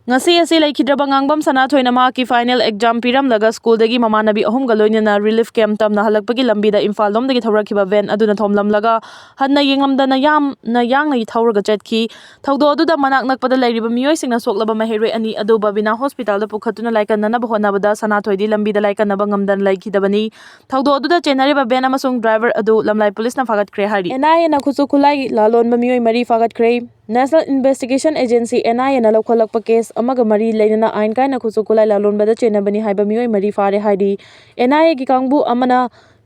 ꯉꯁꯤ ꯑꯁꯤ ꯂꯩꯈꯤꯗ꯭ꯔꯕ ꯉꯥꯡꯕꯝ ꯁꯅꯥꯊꯣꯏꯅ ꯃꯍꯥꯛꯀꯤ ꯐꯥꯏꯅꯦꯜ ꯑꯦꯛꯖꯥꯝ ꯄꯤꯔꯝꯂꯒ ꯁ꯭ꯀꯨꯜꯗꯒꯤ ꯃꯃꯥꯟꯅꯕꯤ ꯑꯍꯨꯝꯒ ꯂꯣꯏꯅꯅ ꯔꯤꯂꯤꯐ ꯀꯦꯝꯞ ꯇꯝꯅ ꯍꯜꯂꯛꯄꯒꯤ ꯂꯝꯕꯤꯗ ꯏꯝꯐꯥꯜ ꯂꯣꯝꯗꯒꯤ ꯊꯧꯔꯛꯈꯤꯕ ꯚꯦꯟ ꯑꯗꯨꯅ ꯊꯣꯝꯂꯝꯂꯒ ꯍꯟꯅ ꯌꯦꯡꯂꯝꯗꯅ ꯌꯥꯝꯅ ꯌꯥꯡꯅ ꯊꯧꯔꯒ ꯆꯠꯈꯤ꯫ ꯊꯧꯗꯣꯛ ꯑꯗꯨꯗ ꯃꯅꯥꯛ ꯅꯛꯄꯗ ꯂꯩꯔꯤꯕ ꯃꯤꯑꯣꯏꯁꯤꯡꯅ ꯁꯣꯛꯂꯕ ꯃꯍꯩꯔꯣꯏ ꯑꯅꯤ ꯑꯗꯨ ꯕꯕꯤꯅꯥ ꯍꯣꯁꯄꯤꯇꯥꯜꯗ ꯄꯨꯈꯠꯇꯨꯅ ꯂꯥꯏꯀꯠꯅꯅꯕ ꯍꯣꯠꯅꯕꯗ ꯁꯅꯥꯊꯣꯏꯗꯤ ꯂꯝꯕꯤꯗ ꯂꯥꯏꯀꯠꯅꯕ ꯉꯝꯗꯅ ꯂꯩꯈꯤꯗꯕꯅꯤ꯫ ꯊꯧꯗꯣꯛ ꯑꯗꯨꯗ ꯆꯦꯟꯅꯔꯤꯕ ꯚꯦꯟ ꯑꯃꯁꯨꯡ ꯗ꯭ꯔꯥꯏꯚꯔ ꯑꯗꯨ ꯂꯝꯂꯥꯏ ꯄꯨꯂꯤꯁꯅ ꯐꯥꯒꯠꯈ꯭ꯔꯦ ꯍꯥꯏꯔꯤ꯫ ꯑꯦꯟ ꯑꯥꯏ ꯑꯦꯅ ꯈꯨꯠꯁꯨ ꯈꯨꯠꯂꯥꯏ ꯂꯥꯂꯣꯟꯕ ꯃꯤꯑꯣꯏ ꯃꯔꯤ ꯐꯥꯒꯠꯈ꯭ꯔꯦ꯫ ꯅꯦꯁꯅꯦꯜ ꯏꯟꯚꯦꯁꯇꯤꯒꯦꯁꯟ ꯑꯦꯖꯦꯟꯁꯤ, ꯑꯦꯟ ꯑꯥꯏ ꯑꯦꯅ ꯂꯧꯈꯠꯂꯛꯄ ꯀꯦꯁ ꯑꯃꯒ ꯃꯔꯤ ꯂꯩꯅꯅ ꯑꯥꯏꯟ ꯀꯥꯏꯅ ꯈꯨꯠꯁꯨ ꯈꯨꯠꯂꯥꯏ ꯂꯥꯂꯣꯟꯕꯗ ꯆꯦꯟꯅꯕꯅꯤ ꯍꯥꯏꯕ ꯃꯤꯑꯣꯏ ꯃꯔꯤ ꯐꯥꯔꯦ ꯍꯥꯏꯔꯤ꯫ ꯑꯦꯟ ꯑꯥꯏ ꯑꯦꯒꯤ ꯀꯥꯡꯕꯨ ꯑꯃꯅ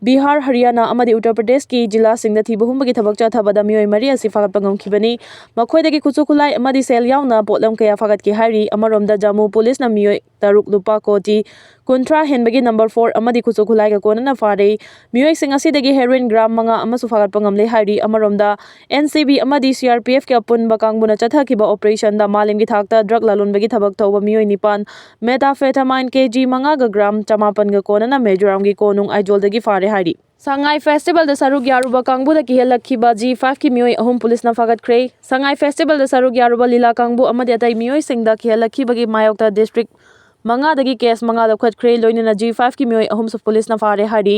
ꯕꯤꯍꯥꯔ, ꯍꯔꯤꯌꯥꯅꯥ ꯑꯃꯗꯤ ꯎꯠꯇꯔ ꯄ꯭ꯔꯗꯦꯁꯀꯤ ꯖꯤꯂꯥꯁꯤꯡꯗ ꯊꯤꯕ ꯍꯨꯝꯕꯒꯤ ꯊꯕꯛ ꯆꯠꯊꯕꯗ ꯃꯤꯑꯣꯏ ꯃꯔꯤ ꯑꯁꯤ ꯐꯥꯒꯠꯄ ꯉꯝꯈꯤꯕꯅꯤ꯫ ꯃꯈꯣꯏꯗꯒꯤ ꯈꯨꯠꯁꯨ ꯈꯨꯠꯂꯥꯏ ꯑꯃꯗꯤ ꯁꯦꯜ ꯌꯥꯎꯅ ꯄꯣꯠꯂꯝ ꯀꯌꯥ ꯐꯥꯒꯠꯈꯤ ꯍꯥꯏꯔꯤ꯫ ꯑꯃꯔꯣꯝꯗ ꯖꯝꯃꯨ ꯄꯨꯂꯤꯁꯅ ꯃꯤꯑꯣꯏ ꯇꯔꯨꯛ ꯂꯨꯄꯥ ꯀꯣꯇꯤ ꯀꯨꯟꯊ꯭ꯔꯥ ꯍꯦꯟꯕꯒꯤ ꯅꯝꯕꯔ ꯐꯣꯔ ꯑꯃꯗꯤ ꯈꯨꯠꯁꯨ ꯈꯨꯠꯂꯥꯏꯒ ꯀꯣꯟꯅꯅ ꯐꯥꯔꯦ꯫ ꯃꯤꯑꯣꯏꯁꯤꯡ ꯑꯁꯤꯗꯒꯤ ꯍꯦꯔꯣꯏꯟ ꯒ꯭ꯔꯥꯝ ꯃꯉꯥ ꯑꯃꯁꯨ ꯐꯥꯒꯠꯄ ꯉꯝꯂꯦ ꯍꯥꯏꯔꯤ꯫ ꯑꯃꯔꯣꯝꯗ, ꯑꯦꯟ ꯁꯤ ꯕꯤ ꯑꯃꯗꯤ ꯁꯤ ꯑꯥꯔ ꯄꯤ ꯑꯦꯐꯀꯤ ꯑꯄꯨꯟꯕ ꯀꯥꯡꯕꯨꯅ ꯆꯠꯊꯈꯤꯕ ꯑꯣꯄꯔꯦꯁꯟꯗ ꯃꯥꯂꯦꯝꯒꯤ ꯊꯥꯛꯇ ꯗ꯭ꯔꯒ ꯂꯂꯣꯟꯕꯒꯤ ꯊꯕꯛ ꯇꯧꯕ ꯃꯤꯑꯣꯏ ꯅꯤꯄꯥꯟ, ꯃꯦꯊꯥꯝꯐꯦꯇꯥꯃꯥꯏꯟ ꯀꯦ ꯖꯤ ꯃꯉꯥꯒ ꯒ꯭ꯔꯥꯝ ꯆꯃꯥꯄꯟꯒ ꯀꯣꯟꯅꯅ ꯃꯤꯖꯣꯔꯥꯝꯒꯤ ꯀꯣꯅꯨꯡ ꯑꯥꯏꯖꯣꯜꯗꯒꯤ ꯐꯥꯔꯦ ꯍꯥꯏꯔꯤ꯫ ꯁꯉꯥꯏ ꯐꯦꯁꯇꯤꯚꯦꯜꯗ ꯁꯔꯨꯛ ꯌꯥꯔꯨꯕ ꯀꯥꯡꯕꯨꯗ ꯀꯤꯍꯜꯂꯛꯈꯤꯕ ꯖꯤ ꯐꯥꯏꯚꯀꯤ ꯃꯤꯑꯣꯏ ꯑꯍꯨꯝ ꯄꯨꯂꯤꯁꯅ ꯐꯥꯒꯠꯈ꯭ꯔꯦ꯫ ꯁꯉꯥꯏ ꯐꯦꯁꯇꯤꯚꯦꯜꯗ ꯁꯔꯨꯛ ꯌꯥꯔꯨꯕ ꯂꯤꯂꯥ ꯀꯥꯡꯕꯨ ꯑꯃꯗꯤ ꯑꯇꯩ ꯃꯤꯑꯣꯏꯁꯤꯡꯗ ꯀꯤꯍꯜꯂꯛꯈꯤꯕꯒꯤ ꯃꯥꯌꯣꯛꯇ ꯗꯤꯁꯇ꯭ꯔꯤꯛ ꯃꯉꯥꯗꯒꯤ ꯀꯦꯁ ꯃꯉꯥ ꯂꯧꯈꯠꯈ꯭ꯔꯦ꯫ ꯂꯣꯏꯅꯅ ꯖꯤ ꯐꯥꯏꯚꯀꯤ ꯃꯤꯑꯣꯏ ꯑꯍꯨꯝꯁꯨ ꯄꯨꯂꯤꯁꯅ ꯐꯥꯔꯦ ꯍꯥꯏꯔꯤ꯫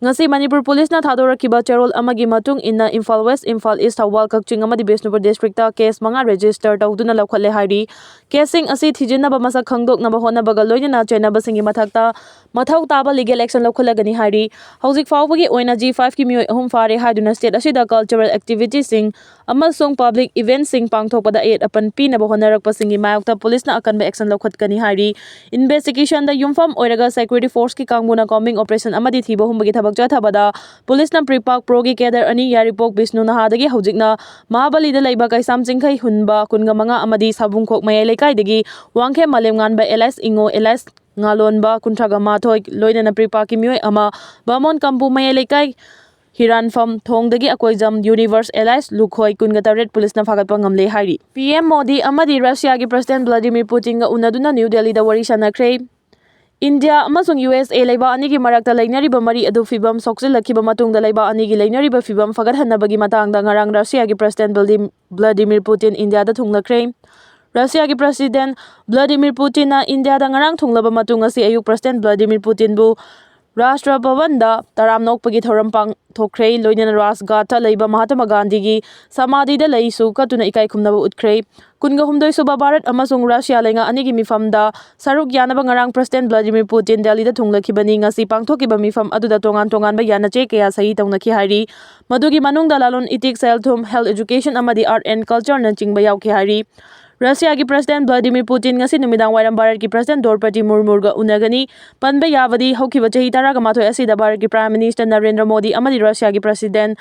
ꯉꯁꯤ ꯃꯅꯤꯄꯨꯔ ꯄꯨꯂꯤꯁꯅ ꯊꯥꯗꯣꯔꯛꯈꯤꯕ ꯆꯦꯔꯣꯜ ꯑꯃꯒꯤ ꯃꯇꯨꯡ ꯏꯟꯅ ꯏꯝꯐꯥꯜ ꯋꯦꯁ, ꯏꯝꯐꯥꯜ ꯏꯁ, ꯊꯧꯕꯥꯜ, ꯀꯛꯆꯤꯡ ꯑꯃꯗꯤ ꯕꯤꯁꯅꯨꯄꯨꯔ ꯗꯤꯁꯇ꯭ꯔꯤꯛꯇ ꯀꯦꯁ ꯃꯉꯥ ꯔꯦꯖꯤꯁꯇꯔ ꯇꯧꯗꯨꯅ ꯂꯧꯈꯠꯂꯦ ꯍꯥꯏꯔꯤ꯫ ꯀꯦꯁꯁꯤꯡ ꯑꯁꯤ ꯊꯤꯖꯤꯟꯅꯕ ꯃꯁꯛ ꯈꯪꯗꯣꯛꯅꯕ ꯍꯣꯠꯅꯕꯒ ꯂꯣꯏꯅꯅ ꯆꯦꯟꯅꯕꯁꯤꯡꯒꯤ ꯃꯊꯛꯇ ꯃꯊꯧ ꯇꯥꯕ ꯂꯤꯒꯦꯜ ꯑꯦꯛꯁꯟ ꯂꯧꯈꯠꯂꯒꯅꯤ ꯍꯥꯏꯔꯤ꯫ ꯍꯧꯖꯤꯛ ꯐꯥꯎꯕꯒꯤ ꯑꯣꯏꯅ ꯖꯤ ꯐꯥꯏꯚꯀꯤ ꯃꯤꯑꯣꯏ ꯑꯍꯨꯝ ꯐꯥꯔꯦ ꯍꯥꯏꯗꯨꯅ ꯁ꯭ꯇꯦꯠ ꯑꯁꯤꯗ ꯀꯜꯆꯔꯦꯜ ꯑꯦꯛꯇꯤꯚꯤꯇꯤꯁꯤꯡ ꯑꯃꯁꯨꯡ ꯄꯕ꯭ꯂꯤꯛ ꯏꯚꯦꯟꯠꯁꯤꯡ ꯄꯥꯡꯊꯣꯛꯄꯗ ꯑꯌꯦꯠ ꯑꯄꯟ ꯄꯤꯅꯕ ꯍꯣꯠꯅꯔꯛꯄꯁꯤꯡꯒꯤ ꯃꯥꯌꯣꯛꯇ ꯄꯨꯂꯤꯁꯅ ꯑꯀꯟꯕ ꯑꯦꯛꯁꯟ ꯂꯧꯈꯠꯀꯅꯤ ꯍꯥꯏꯔꯤ꯫ ꯏꯟꯚꯦꯁꯇꯤꯒꯦꯁꯟꯗ ꯌꯨꯝꯐꯝ ꯑꯣꯏꯔꯒ ꯁꯦꯀ꯭ꯌꯨꯔꯤꯇꯤ ꯐꯣꯔꯁꯀꯤ ꯀꯥꯡꯕꯨꯅ ꯀꯣꯝꯕꯤꯡ ꯑꯣꯄꯔꯦꯁꯟ ꯑꯃꯗꯤ ꯊꯤꯕ ꯍꯨꯝꯕꯒꯤ ꯊꯕꯛ ꯆꯠꯊꯕꯗ ꯄꯨꯂꯤꯁꯅ ꯄ꯭ꯔꯤꯄꯥꯛ ꯄ꯭ꯔꯣꯒꯤ ꯀꯦꯗꯔ ꯑꯅꯤ, ꯌꯥꯏꯔꯤꯄꯣꯛ ꯕꯤꯁꯅꯨ ꯅꯍꯥꯗꯒꯤ ꯍꯧꯖꯤꯛꯅ ꯃꯍꯥꯕꯂꯤꯗ ꯂꯩꯕ ꯀꯩꯁꯥꯝ ꯆꯤꯡꯈꯩ ꯍꯨꯟꯕ ꯀꯨꯟꯒ ꯃꯉꯥ ꯑꯃꯗꯤ ꯁꯥꯕꯨꯡꯈꯣꯛ ꯃꯌꯥꯏ ꯂꯩꯀꯥꯏꯗꯒꯤ ꯋꯥꯡꯈꯦꯝ ꯃꯥꯂꯦꯝꯉꯥꯟꯕ ꯑꯦꯂꯥꯏꯁ ꯏꯉꯣ ꯑꯦꯂꯥꯏꯁ ꯉꯥꯂꯣꯟꯕ ꯀꯨꯟꯊ꯭ꯔꯥꯒ ꯃꯥꯊꯣꯏ, ꯂꯣꯏꯅꯅ ꯄ꯭ꯔꯤꯄꯥꯛꯀꯤ ꯃꯤꯑꯣꯏ ꯑꯃ, ꯕꯥꯃꯣꯟ ꯀꯝꯄꯨ ꯃꯌꯥꯏ ꯂꯩꯀꯥꯏ ꯍꯤꯔꯥꯟꯐꯝ ꯊꯣꯡꯗꯒꯤ ꯑꯀꯣꯏꯖꯝ ꯌꯨꯅꯤꯚꯔꯁ ꯑꯦꯂꯥꯏꯁ ꯂꯨꯈꯣꯏ ꯀꯨꯟꯒ ꯇꯔꯦꯠ ꯄꯨꯂꯤꯁꯅ ꯐꯥꯒꯠꯄ ꯉꯝꯂꯦ ꯍꯥꯏꯔꯤ꯫ ꯄꯤ ꯑꯦꯝ ꯃꯣꯗꯤ ꯑꯃꯗꯤ ꯔꯁꯤꯌꯥꯒꯤ ꯄ꯭ꯔꯁꯤꯗꯦꯟ ꯚ꯭ꯂꯥꯗꯤꯃꯤꯔ ꯄꯨꯇꯤꯟꯒ ꯎꯅꯗꯨꯅ ꯅ꯭ꯌꯨ ꯗꯦꯜꯂꯤꯗ ꯋꯥꯔꯤ ꯁꯥꯟꯅꯈ꯭ꯔꯦ꯫ ꯏꯟꯗꯤꯌꯥ ꯑꯃꯁꯨꯡ ꯌꯨ ꯑꯦꯁ ꯑꯦ ꯂꯩꯕꯥꯛ ꯑꯅꯤꯒꯤ ꯃꯔꯛꯇ ꯂꯩꯅꯔꯤꯕ ꯃꯔꯤ ꯑꯗꯨ ꯐꯤꯕꯝ ꯁꯣꯛꯆꯤꯜꯂꯛꯈꯤꯕ ꯃꯇꯨꯡꯗ ꯂꯩꯕꯥꯛ ꯑꯅꯤꯒꯤ ꯂꯩꯅꯔꯤꯕ ꯐꯤꯕꯝ ꯐꯒꯠꯍꯟꯅꯕꯒꯤ ꯃꯇꯥꯡꯗ ꯉꯔꯥꯡ ꯔꯁꯤꯌꯥꯒꯤ ꯄ꯭ꯔꯁꯤꯗꯦꯟ ꯚ꯭ꯂꯥꯗꯤ-, ꯚ꯭ꯂꯥꯗꯤꯃꯤꯔ ꯄꯨꯇꯤꯟ ꯏꯟꯗꯤꯌꯥꯗ ꯊꯨꯡꯂꯈ꯭ꯔꯦ꯫ ꯔꯁꯤꯌꯥꯒꯤ ꯄ꯭ꯔꯁꯤꯗꯦꯟ ꯚ꯭ꯂꯥꯗꯤꯃꯤꯔ ꯄꯨꯇꯤꯟꯅ ꯏꯟꯗꯤꯌꯥꯗ ꯉꯔꯥꯡ ꯊꯨꯡꯂꯕ ꯃꯇꯨꯡ ꯉꯁꯤ ꯑꯌꯨꯛ ꯄ꯭ꯔꯁꯤꯗꯦꯟ ꯚ꯭ꯂꯥꯗꯤꯃꯤꯔ ꯄꯨꯇꯤꯟꯕꯨ ꯔꯥꯁꯇ꯭ꯔ ꯚꯕꯟꯗ ꯇꯔꯥꯝꯅ ꯑꯣꯛꯄꯒꯤ ꯊꯧꯔꯝ ꯄꯥꯡꯊꯣꯛꯈ꯭ꯔꯦ꯫ ꯂꯣꯏꯅꯅ ꯔꯥꯖꯘꯥꯠꯇ ꯂꯩꯕ ꯃꯍꯥꯇꯃꯥ ꯒꯥꯟꯙꯤꯒꯤ ꯁꯃꯥꯙꯤꯗ ꯂꯩꯁꯨ ꯀꯠꯇꯨꯅ ꯏꯀꯥꯏ ꯈꯨꯝꯅꯕ ꯎꯠꯈ꯭ꯔꯦ꯫ ꯀꯨꯟꯒ ꯍꯨꯝꯗꯣꯏ ꯁꯨꯕ ꯚꯥꯔꯠ ꯑꯃꯁꯨꯡ ꯔꯁꯤꯌꯥ ꯂꯩꯉꯥꯛ ꯑꯅꯤꯒꯤ ꯃꯤꯐꯝꯗ ꯁꯔꯨꯛ ꯌꯥꯅꯕ ꯉꯔꯥꯡ ꯄ꯭ꯔꯁꯤꯗꯦꯟ ꯚ꯭ꯂꯥꯗꯤꯃꯤꯔ ꯄꯨꯇꯤꯟ ꯗꯦꯜꯂꯤꯗ ꯊꯨꯡꯂꯈꯤꯕꯅꯤ꯫ ꯉꯁꯤ ꯄꯥꯡꯊꯣꯛꯈꯤꯕ ꯃꯤꯐꯝ ꯑꯗꯨꯗ ꯇꯣꯉꯥꯟ ꯇꯣꯉꯥꯟꯕ ꯌꯥꯅꯆꯦ ꯀꯌꯥ ꯁꯍꯤ ꯇꯧꯅꯈꯤ ꯍꯥꯏꯔꯤ꯫ ꯃꯗꯨꯒꯤ ꯃꯅꯨꯡꯗ ꯂꯂꯣꯟ ꯏꯇꯤꯛ, ꯁꯦꯜ ꯊꯨꯝ, health education ꯑꯃꯗꯤ art and cultureꯅꯆꯤꯡꯕ ꯌꯥꯎꯈꯤ ꯍꯥꯏꯔꯤ꯫ ꯔꯁꯤꯌꯥꯒꯤ ꯄ꯭ꯔꯁꯤꯗꯦꯟ ꯚ꯭ꯂꯥꯗꯤꯃꯤꯔ ꯄꯨꯇꯤꯟ ꯉꯁꯤ ꯅꯨꯃꯤꯗꯥꯡ ꯋꯥꯏꯔꯝ ꯚꯥꯔꯠꯀꯤ ꯄ꯭ꯔꯁꯤꯗꯦꯟ ꯗ꯭ꯔꯧꯄꯗꯤ ꯃꯨꯔꯃꯨꯒ ꯎꯅꯒꯅꯤ꯫ ꯄꯟꯕ ꯌꯥꯕꯗꯤ ꯍꯧꯈꯤꯕ ꯆꯍꯤ ꯇꯔꯥꯒ ꯃꯥꯊꯣꯏ ꯑꯁꯤꯗ ꯚꯥꯔꯠꯀꯤ ꯄ꯭ꯔꯥꯏꯝ ꯃꯤꯅꯤꯁꯇꯔ ꯅꯔꯦꯟꯗ꯭ꯔ ꯃꯣꯗꯤ ꯑꯃꯗꯤ ꯔꯁꯤꯌꯥꯒꯤ ꯄ꯭ꯔꯁꯤꯗꯦꯟ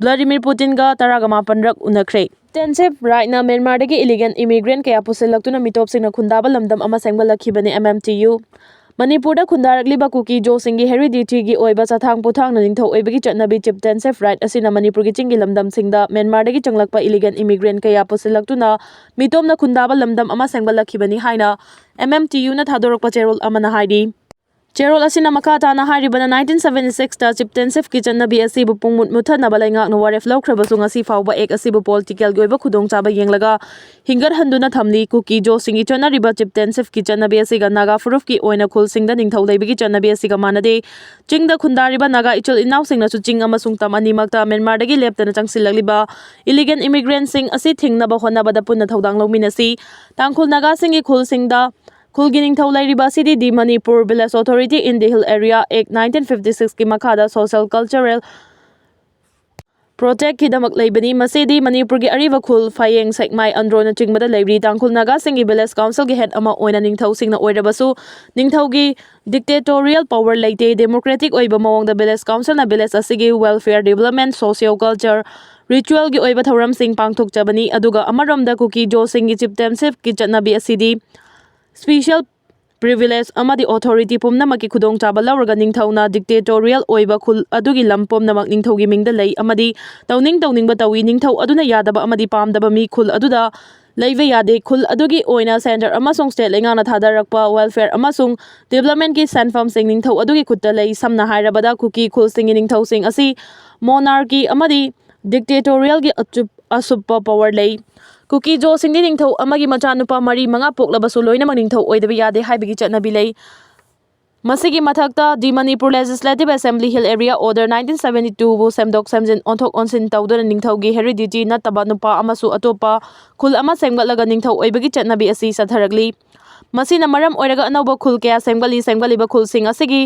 ꯚ꯭ꯂꯥꯗꯤꯃꯤꯔ ꯄꯨꯇꯤꯟꯒ ꯇꯔꯥꯒ ꯃꯥꯄꯟꯔꯛ ꯎꯅꯈ꯭ꯔꯦ꯫ ꯇꯦꯟꯁꯤꯞ ꯔꯥꯏꯠꯅ ꯃ꯭ꯌꯥꯟꯃꯥꯔꯗꯒꯤ ꯏꯂꯤꯒꯦꯜ ꯏꯃꯤꯒ꯭ꯔꯦꯟ ꯀꯌꯥ ꯄꯨꯁꯤꯜꯂꯛꯇꯨꯅ ꯃꯤꯇꯣꯞꯁꯤꯡꯅ ꯈꯨꯟꯗꯥꯕ ꯂꯝꯗꯝ ꯑꯃ ꯁꯦꯝꯒꯠꯂꯛꯈꯤꯕꯅꯤ꯫ M M T U. ꯃꯅꯤꯄꯨꯔꯗ ꯈꯨꯟꯗꯥꯔꯛꯂꯤꯕ ꯀꯨꯀꯤ ꯖꯣꯁꯤꯡꯒꯤ ꯍꯦꯔꯤꯗꯤꯇꯤꯒꯤ ꯑꯣꯏꯕ ꯆꯥꯊꯥꯡ ꯄꯣꯊꯥꯡꯅ ꯅꯤꯡꯊꯧ ꯑꯣꯏꯕꯒꯤ ꯆꯠꯅꯕꯤ ꯆꯤꯞꯇꯦꯟꯁꯤꯞ ꯔꯥꯏꯠ ꯑꯁꯤꯅ ꯃꯅꯤꯄꯨꯔꯒꯤ ꯆꯤꯡꯒꯤ ꯂꯝꯗꯝꯁꯤꯡꯗ ꯃ꯭ꯌꯥꯟꯃꯥꯔꯗꯒꯤ ꯆꯪꯂꯛꯄ ꯏꯂꯤꯒꯦꯜ ꯏꯃꯤꯒ꯭ꯔꯦꯟ ꯀꯌꯥ ꯄꯨꯁꯤꯜꯂꯛꯇꯨꯅ ꯃꯤꯇꯣꯞꯅ ꯈꯨꯟꯗꯥꯕ ꯂꯝꯗꯝ ꯑꯃ ꯁꯦꯝꯒꯠꯂꯛꯈꯤꯕꯅꯤ ꯍꯥꯏꯅ ꯑꯦꯝ ꯑꯦꯝ ꯇꯤ ꯌꯨꯅ ꯊꯥꯗꯣꯔꯛꯄ ꯆꯦꯔꯣꯜ ꯑꯃꯅ ꯍꯥꯏꯔꯤ꯫ ꯆꯦꯔꯣꯜ ꯑꯁꯤꯅ ꯃꯈꯥ ꯇꯥꯅ ꯍꯥꯏꯔꯤꯕꯅ, ꯅꯥꯏꯟꯇꯤꯟ ꯁꯚꯦꯟꯇꯤ ꯁꯤꯛꯁꯇ ꯆꯤꯞꯇꯦꯟꯁꯤꯞꯀꯤ ꯆꯠꯅꯕꯤ ꯑꯁꯤꯕꯨ ꯄꯨꯡꯃꯨꯠ ꯃꯨꯠꯊꯠꯅꯕ ꯂꯩꯉꯥꯛꯅ ꯋꯥꯔꯦꯞ ꯂꯧꯈ꯭ꯔꯕꯁꯨ, ꯉꯁꯤ ꯐꯥꯎꯕ ꯑꯦꯛ ꯑꯁꯤꯕꯨ ꯄꯣꯂꯤꯇꯤꯀꯦꯜꯒꯤ ꯑꯣꯏꯕ ꯈꯨꯗꯣꯡꯆꯥꯕ ꯌꯦꯡꯂꯒ ꯍꯤꯡꯒꯠꯍꯟꯗꯨꯅ ꯊꯝꯂꯤ꯫ ꯀꯨꯀꯤ ꯖꯣꯁꯤꯡꯒꯤ ꯆꯠꯅꯔꯤꯕ ꯆꯤꯞꯇꯦꯟꯁꯤꯞꯀꯤ ꯆꯠꯅꯕꯤ ꯑꯁꯤꯒ ꯅꯥꯒꯥ ꯐꯨꯔꯨꯞꯀꯤ ꯑꯣꯏꯅ ꯈꯨꯜꯁꯤꯡꯗ ꯅꯤꯡꯊꯧ ꯂꯩꯕꯒꯤ ꯆꯠꯅꯕꯤ ꯑꯁꯤꯒ ꯃꯥꯟꯅꯗꯦ꯫ ꯆꯤꯡꯗ ꯈꯨꯟꯗꯥꯔꯤꯕ ꯅꯥꯒꯥ ꯏꯆꯤꯜ ꯏꯅꯥꯎꯁꯤꯡꯅꯁꯨ ꯆꯤꯡ ꯑꯃꯁꯨꯡ ꯇꯝ ꯑꯅꯤꯃꯛꯇ ꯃ꯭ꯌꯥꯟꯃꯥꯔꯗꯒꯤ ꯂꯦꯞꯇꯅ ꯆꯪꯁꯤꯜꯂꯛꯂꯤꯕ ꯏꯂꯤꯒꯦꯜ ꯏꯃꯤꯒ꯭ꯔꯦꯟꯁꯤꯡ ꯑꯁꯤ ꯊꯤꯡꯅꯕ ꯍꯣꯠꯅꯕꯗ ꯄꯨꯟꯅ ꯊꯧꯗꯥꯡ ꯂꯧꯃꯤꯟꯅꯁꯤ꯫ ꯇꯥꯡꯈꯨꯜ ꯅꯥꯒꯥꯁꯤꯡꯒꯤ ꯈꯨꯜꯁꯤꯡꯗ ꯈꯨꯜꯒꯤ ꯅꯤꯡꯊꯧ ꯂꯩꯔꯤꯕ ꯑꯁꯤꯗꯤ The Manipur Village Authority in the Hill Area Act nineteen fifty ꯁꯤꯛꯁꯀꯤ ꯃꯈꯥꯗ social cultural protectꯀꯤꯗꯃꯛ ꯂꯩꯕꯅꯤ꯫ ꯃꯁꯤꯗꯤ ꯃꯅꯤꯄꯨꯔꯒꯤ ꯑꯔꯤꯕ ꯈꯨꯜ, ꯐꯌꯦꯡ, ꯁꯦꯛꯃꯥꯏ, ꯑꯟꯗ꯭ꯔꯣꯅꯆꯤꯡꯕꯗ ꯂꯩꯔꯤ꯫ ꯇꯥꯡꯈꯨꯜ ꯅꯥꯒꯥꯁꯤꯡꯒꯤ village councilꯒꯤ head ꯑꯃ ꯑꯣꯏꯅ ꯅꯤꯡꯊꯧꯁꯤꯡꯅ ꯑꯣꯏꯔꯕꯁꯨ, ꯅꯤꯡꯊꯧꯒꯤ dictatorial power ꯂꯩꯇꯦ꯫ Democratic ꯑꯣꯏꯕ ꯃꯑꯣꯡꯗ village councilꯅ village ꯑꯁꯤꯒꯤ welfare, development, socio culture, ritualꯒꯤ ꯑꯣꯏꯕ ꯊꯧꯔꯝꯁꯤꯡ ꯄꯥꯡꯊꯣꯛꯆꯕꯅꯤ꯫ ꯑꯗꯨꯒ ꯑꯃꯔꯣꯝꯗ ꯀꯨꯀꯤ ꯖꯣꯁꯤꯡꯒꯤ ꯆꯤꯞꯇꯦꯟꯁꯤꯞꯀꯤ ꯆꯠꯅꯕꯤ ꯑꯁꯤꯗꯤ special privilege ꯑꯃꯗꯤ authority ꯄꯨꯝꯅꯃꯛꯀꯤ ꯈꯨꯗꯣꯡꯆꯥꯕ ꯂꯧꯔꯒ ꯅꯤꯡꯊꯧꯅ dictatorial ꯑꯣꯏꯕ ꯈꯨꯜ ꯑꯗꯨꯒꯤ ꯂꯝ ꯄꯨꯝꯅꯃꯛ ꯅꯤꯡꯊꯧꯒꯤ ꯃꯤꯡꯗ ꯂꯩ ꯑꯃꯗꯤ ꯇꯧꯅꯤꯡ ꯇꯧꯅꯤꯡꯕ ꯇꯧꯏ꯫ ꯅꯤꯡꯊꯧ ꯑꯗꯨꯅ ꯌꯥꯗꯕ ꯑꯃꯗꯤ ꯄꯥꯝꯗꯕ ꯃꯤ ꯈꯨꯜ ꯑꯗꯨꯗ ꯂꯩꯕ ꯌꯥꯗꯦ꯫ ꯈꯨꯜ ꯑꯗꯨꯒꯤ ꯑꯣꯏꯅ centre ꯑꯃꯁꯨꯡ state ꯂꯩꯉꯥꯛꯅ ꯊꯥꯗꯔꯛꯄ welfare ꯑꯃꯁꯨꯡ developmentꯀꯤ ꯁꯦꯟꯐꯝꯁꯤꯡ ꯅꯤꯡꯊꯧ ꯑꯗꯨꯒꯤ ꯈꯨꯠꯇ ꯂꯩ꯫ ꯁꯝꯅ ꯍꯥꯏꯔꯕꯗ, ꯀꯨꯀꯤ ꯈꯨꯜꯁꯤꯡꯒꯤ ꯅꯤꯡꯊꯧꯁꯤꯡ ꯑꯁꯤ monarchy ꯑꯃꯗꯤ dictatorialꯒꯤ ꯑꯆꯨꯞ ꯑꯁꯨꯞꯄ ꯄꯋꯥꯔ ꯂꯩ꯫ ꯀꯨꯀꯤ ꯖꯣꯁꯤꯡꯗꯤ ꯅꯤꯡꯊꯧ ꯑꯃꯒꯤ ꯃꯆꯥꯅꯨꯄꯥ ꯃꯔꯤ ꯃꯉꯥ ꯄꯣꯛꯂꯕꯁꯨ ꯂꯣꯏꯅꯃꯛ ꯅꯤꯡꯊꯧ ꯑꯣꯏꯗꯕ ꯌꯥꯗꯦ ꯍꯥꯏꯕꯒꯤ ꯆꯠꯅꯕꯤ ꯂꯩ꯫ ꯃꯁꯤꯒꯤ ꯃꯊꯛꯇ, the Manipur Legislative Assembly Hill Area Order nineteen seventy two ꯕꯨ ꯁꯦꯝꯗꯣꯛ ꯁꯦꯝꯖꯤꯟ, ꯑꯣꯟꯊꯣꯛ ꯑꯣꯟꯁꯤꯟ ꯇꯧꯗꯨꯅ ꯅꯤꯡꯊꯧꯒꯤ heredity ꯅꯠꯇꯕ ꯅꯨꯄꯥ ꯑꯃꯁꯨ ꯑꯇꯣꯞꯄ ꯈꯨꯜ ꯑꯃ ꯁꯦꯝꯒꯠꯂꯒ ꯅꯤꯡꯊꯧ ꯑꯣꯏꯕꯒꯤ ꯆꯠꯅꯕꯤ ꯑꯁꯤ ꯆꯠꯊꯔꯛꯂꯤ꯫ ꯃꯁꯤꯅ ꯃꯔꯝ ꯑꯣꯏꯔꯒ ꯑꯅꯧꯕ ꯈꯨꯜ ꯀꯌꯥ ꯁꯦꯝꯒꯠꯂꯤ꯫ ꯁꯦꯝꯒꯠꯂꯤꯕ ꯈꯨꯜꯁꯤꯡ ꯑꯁꯤꯒꯤ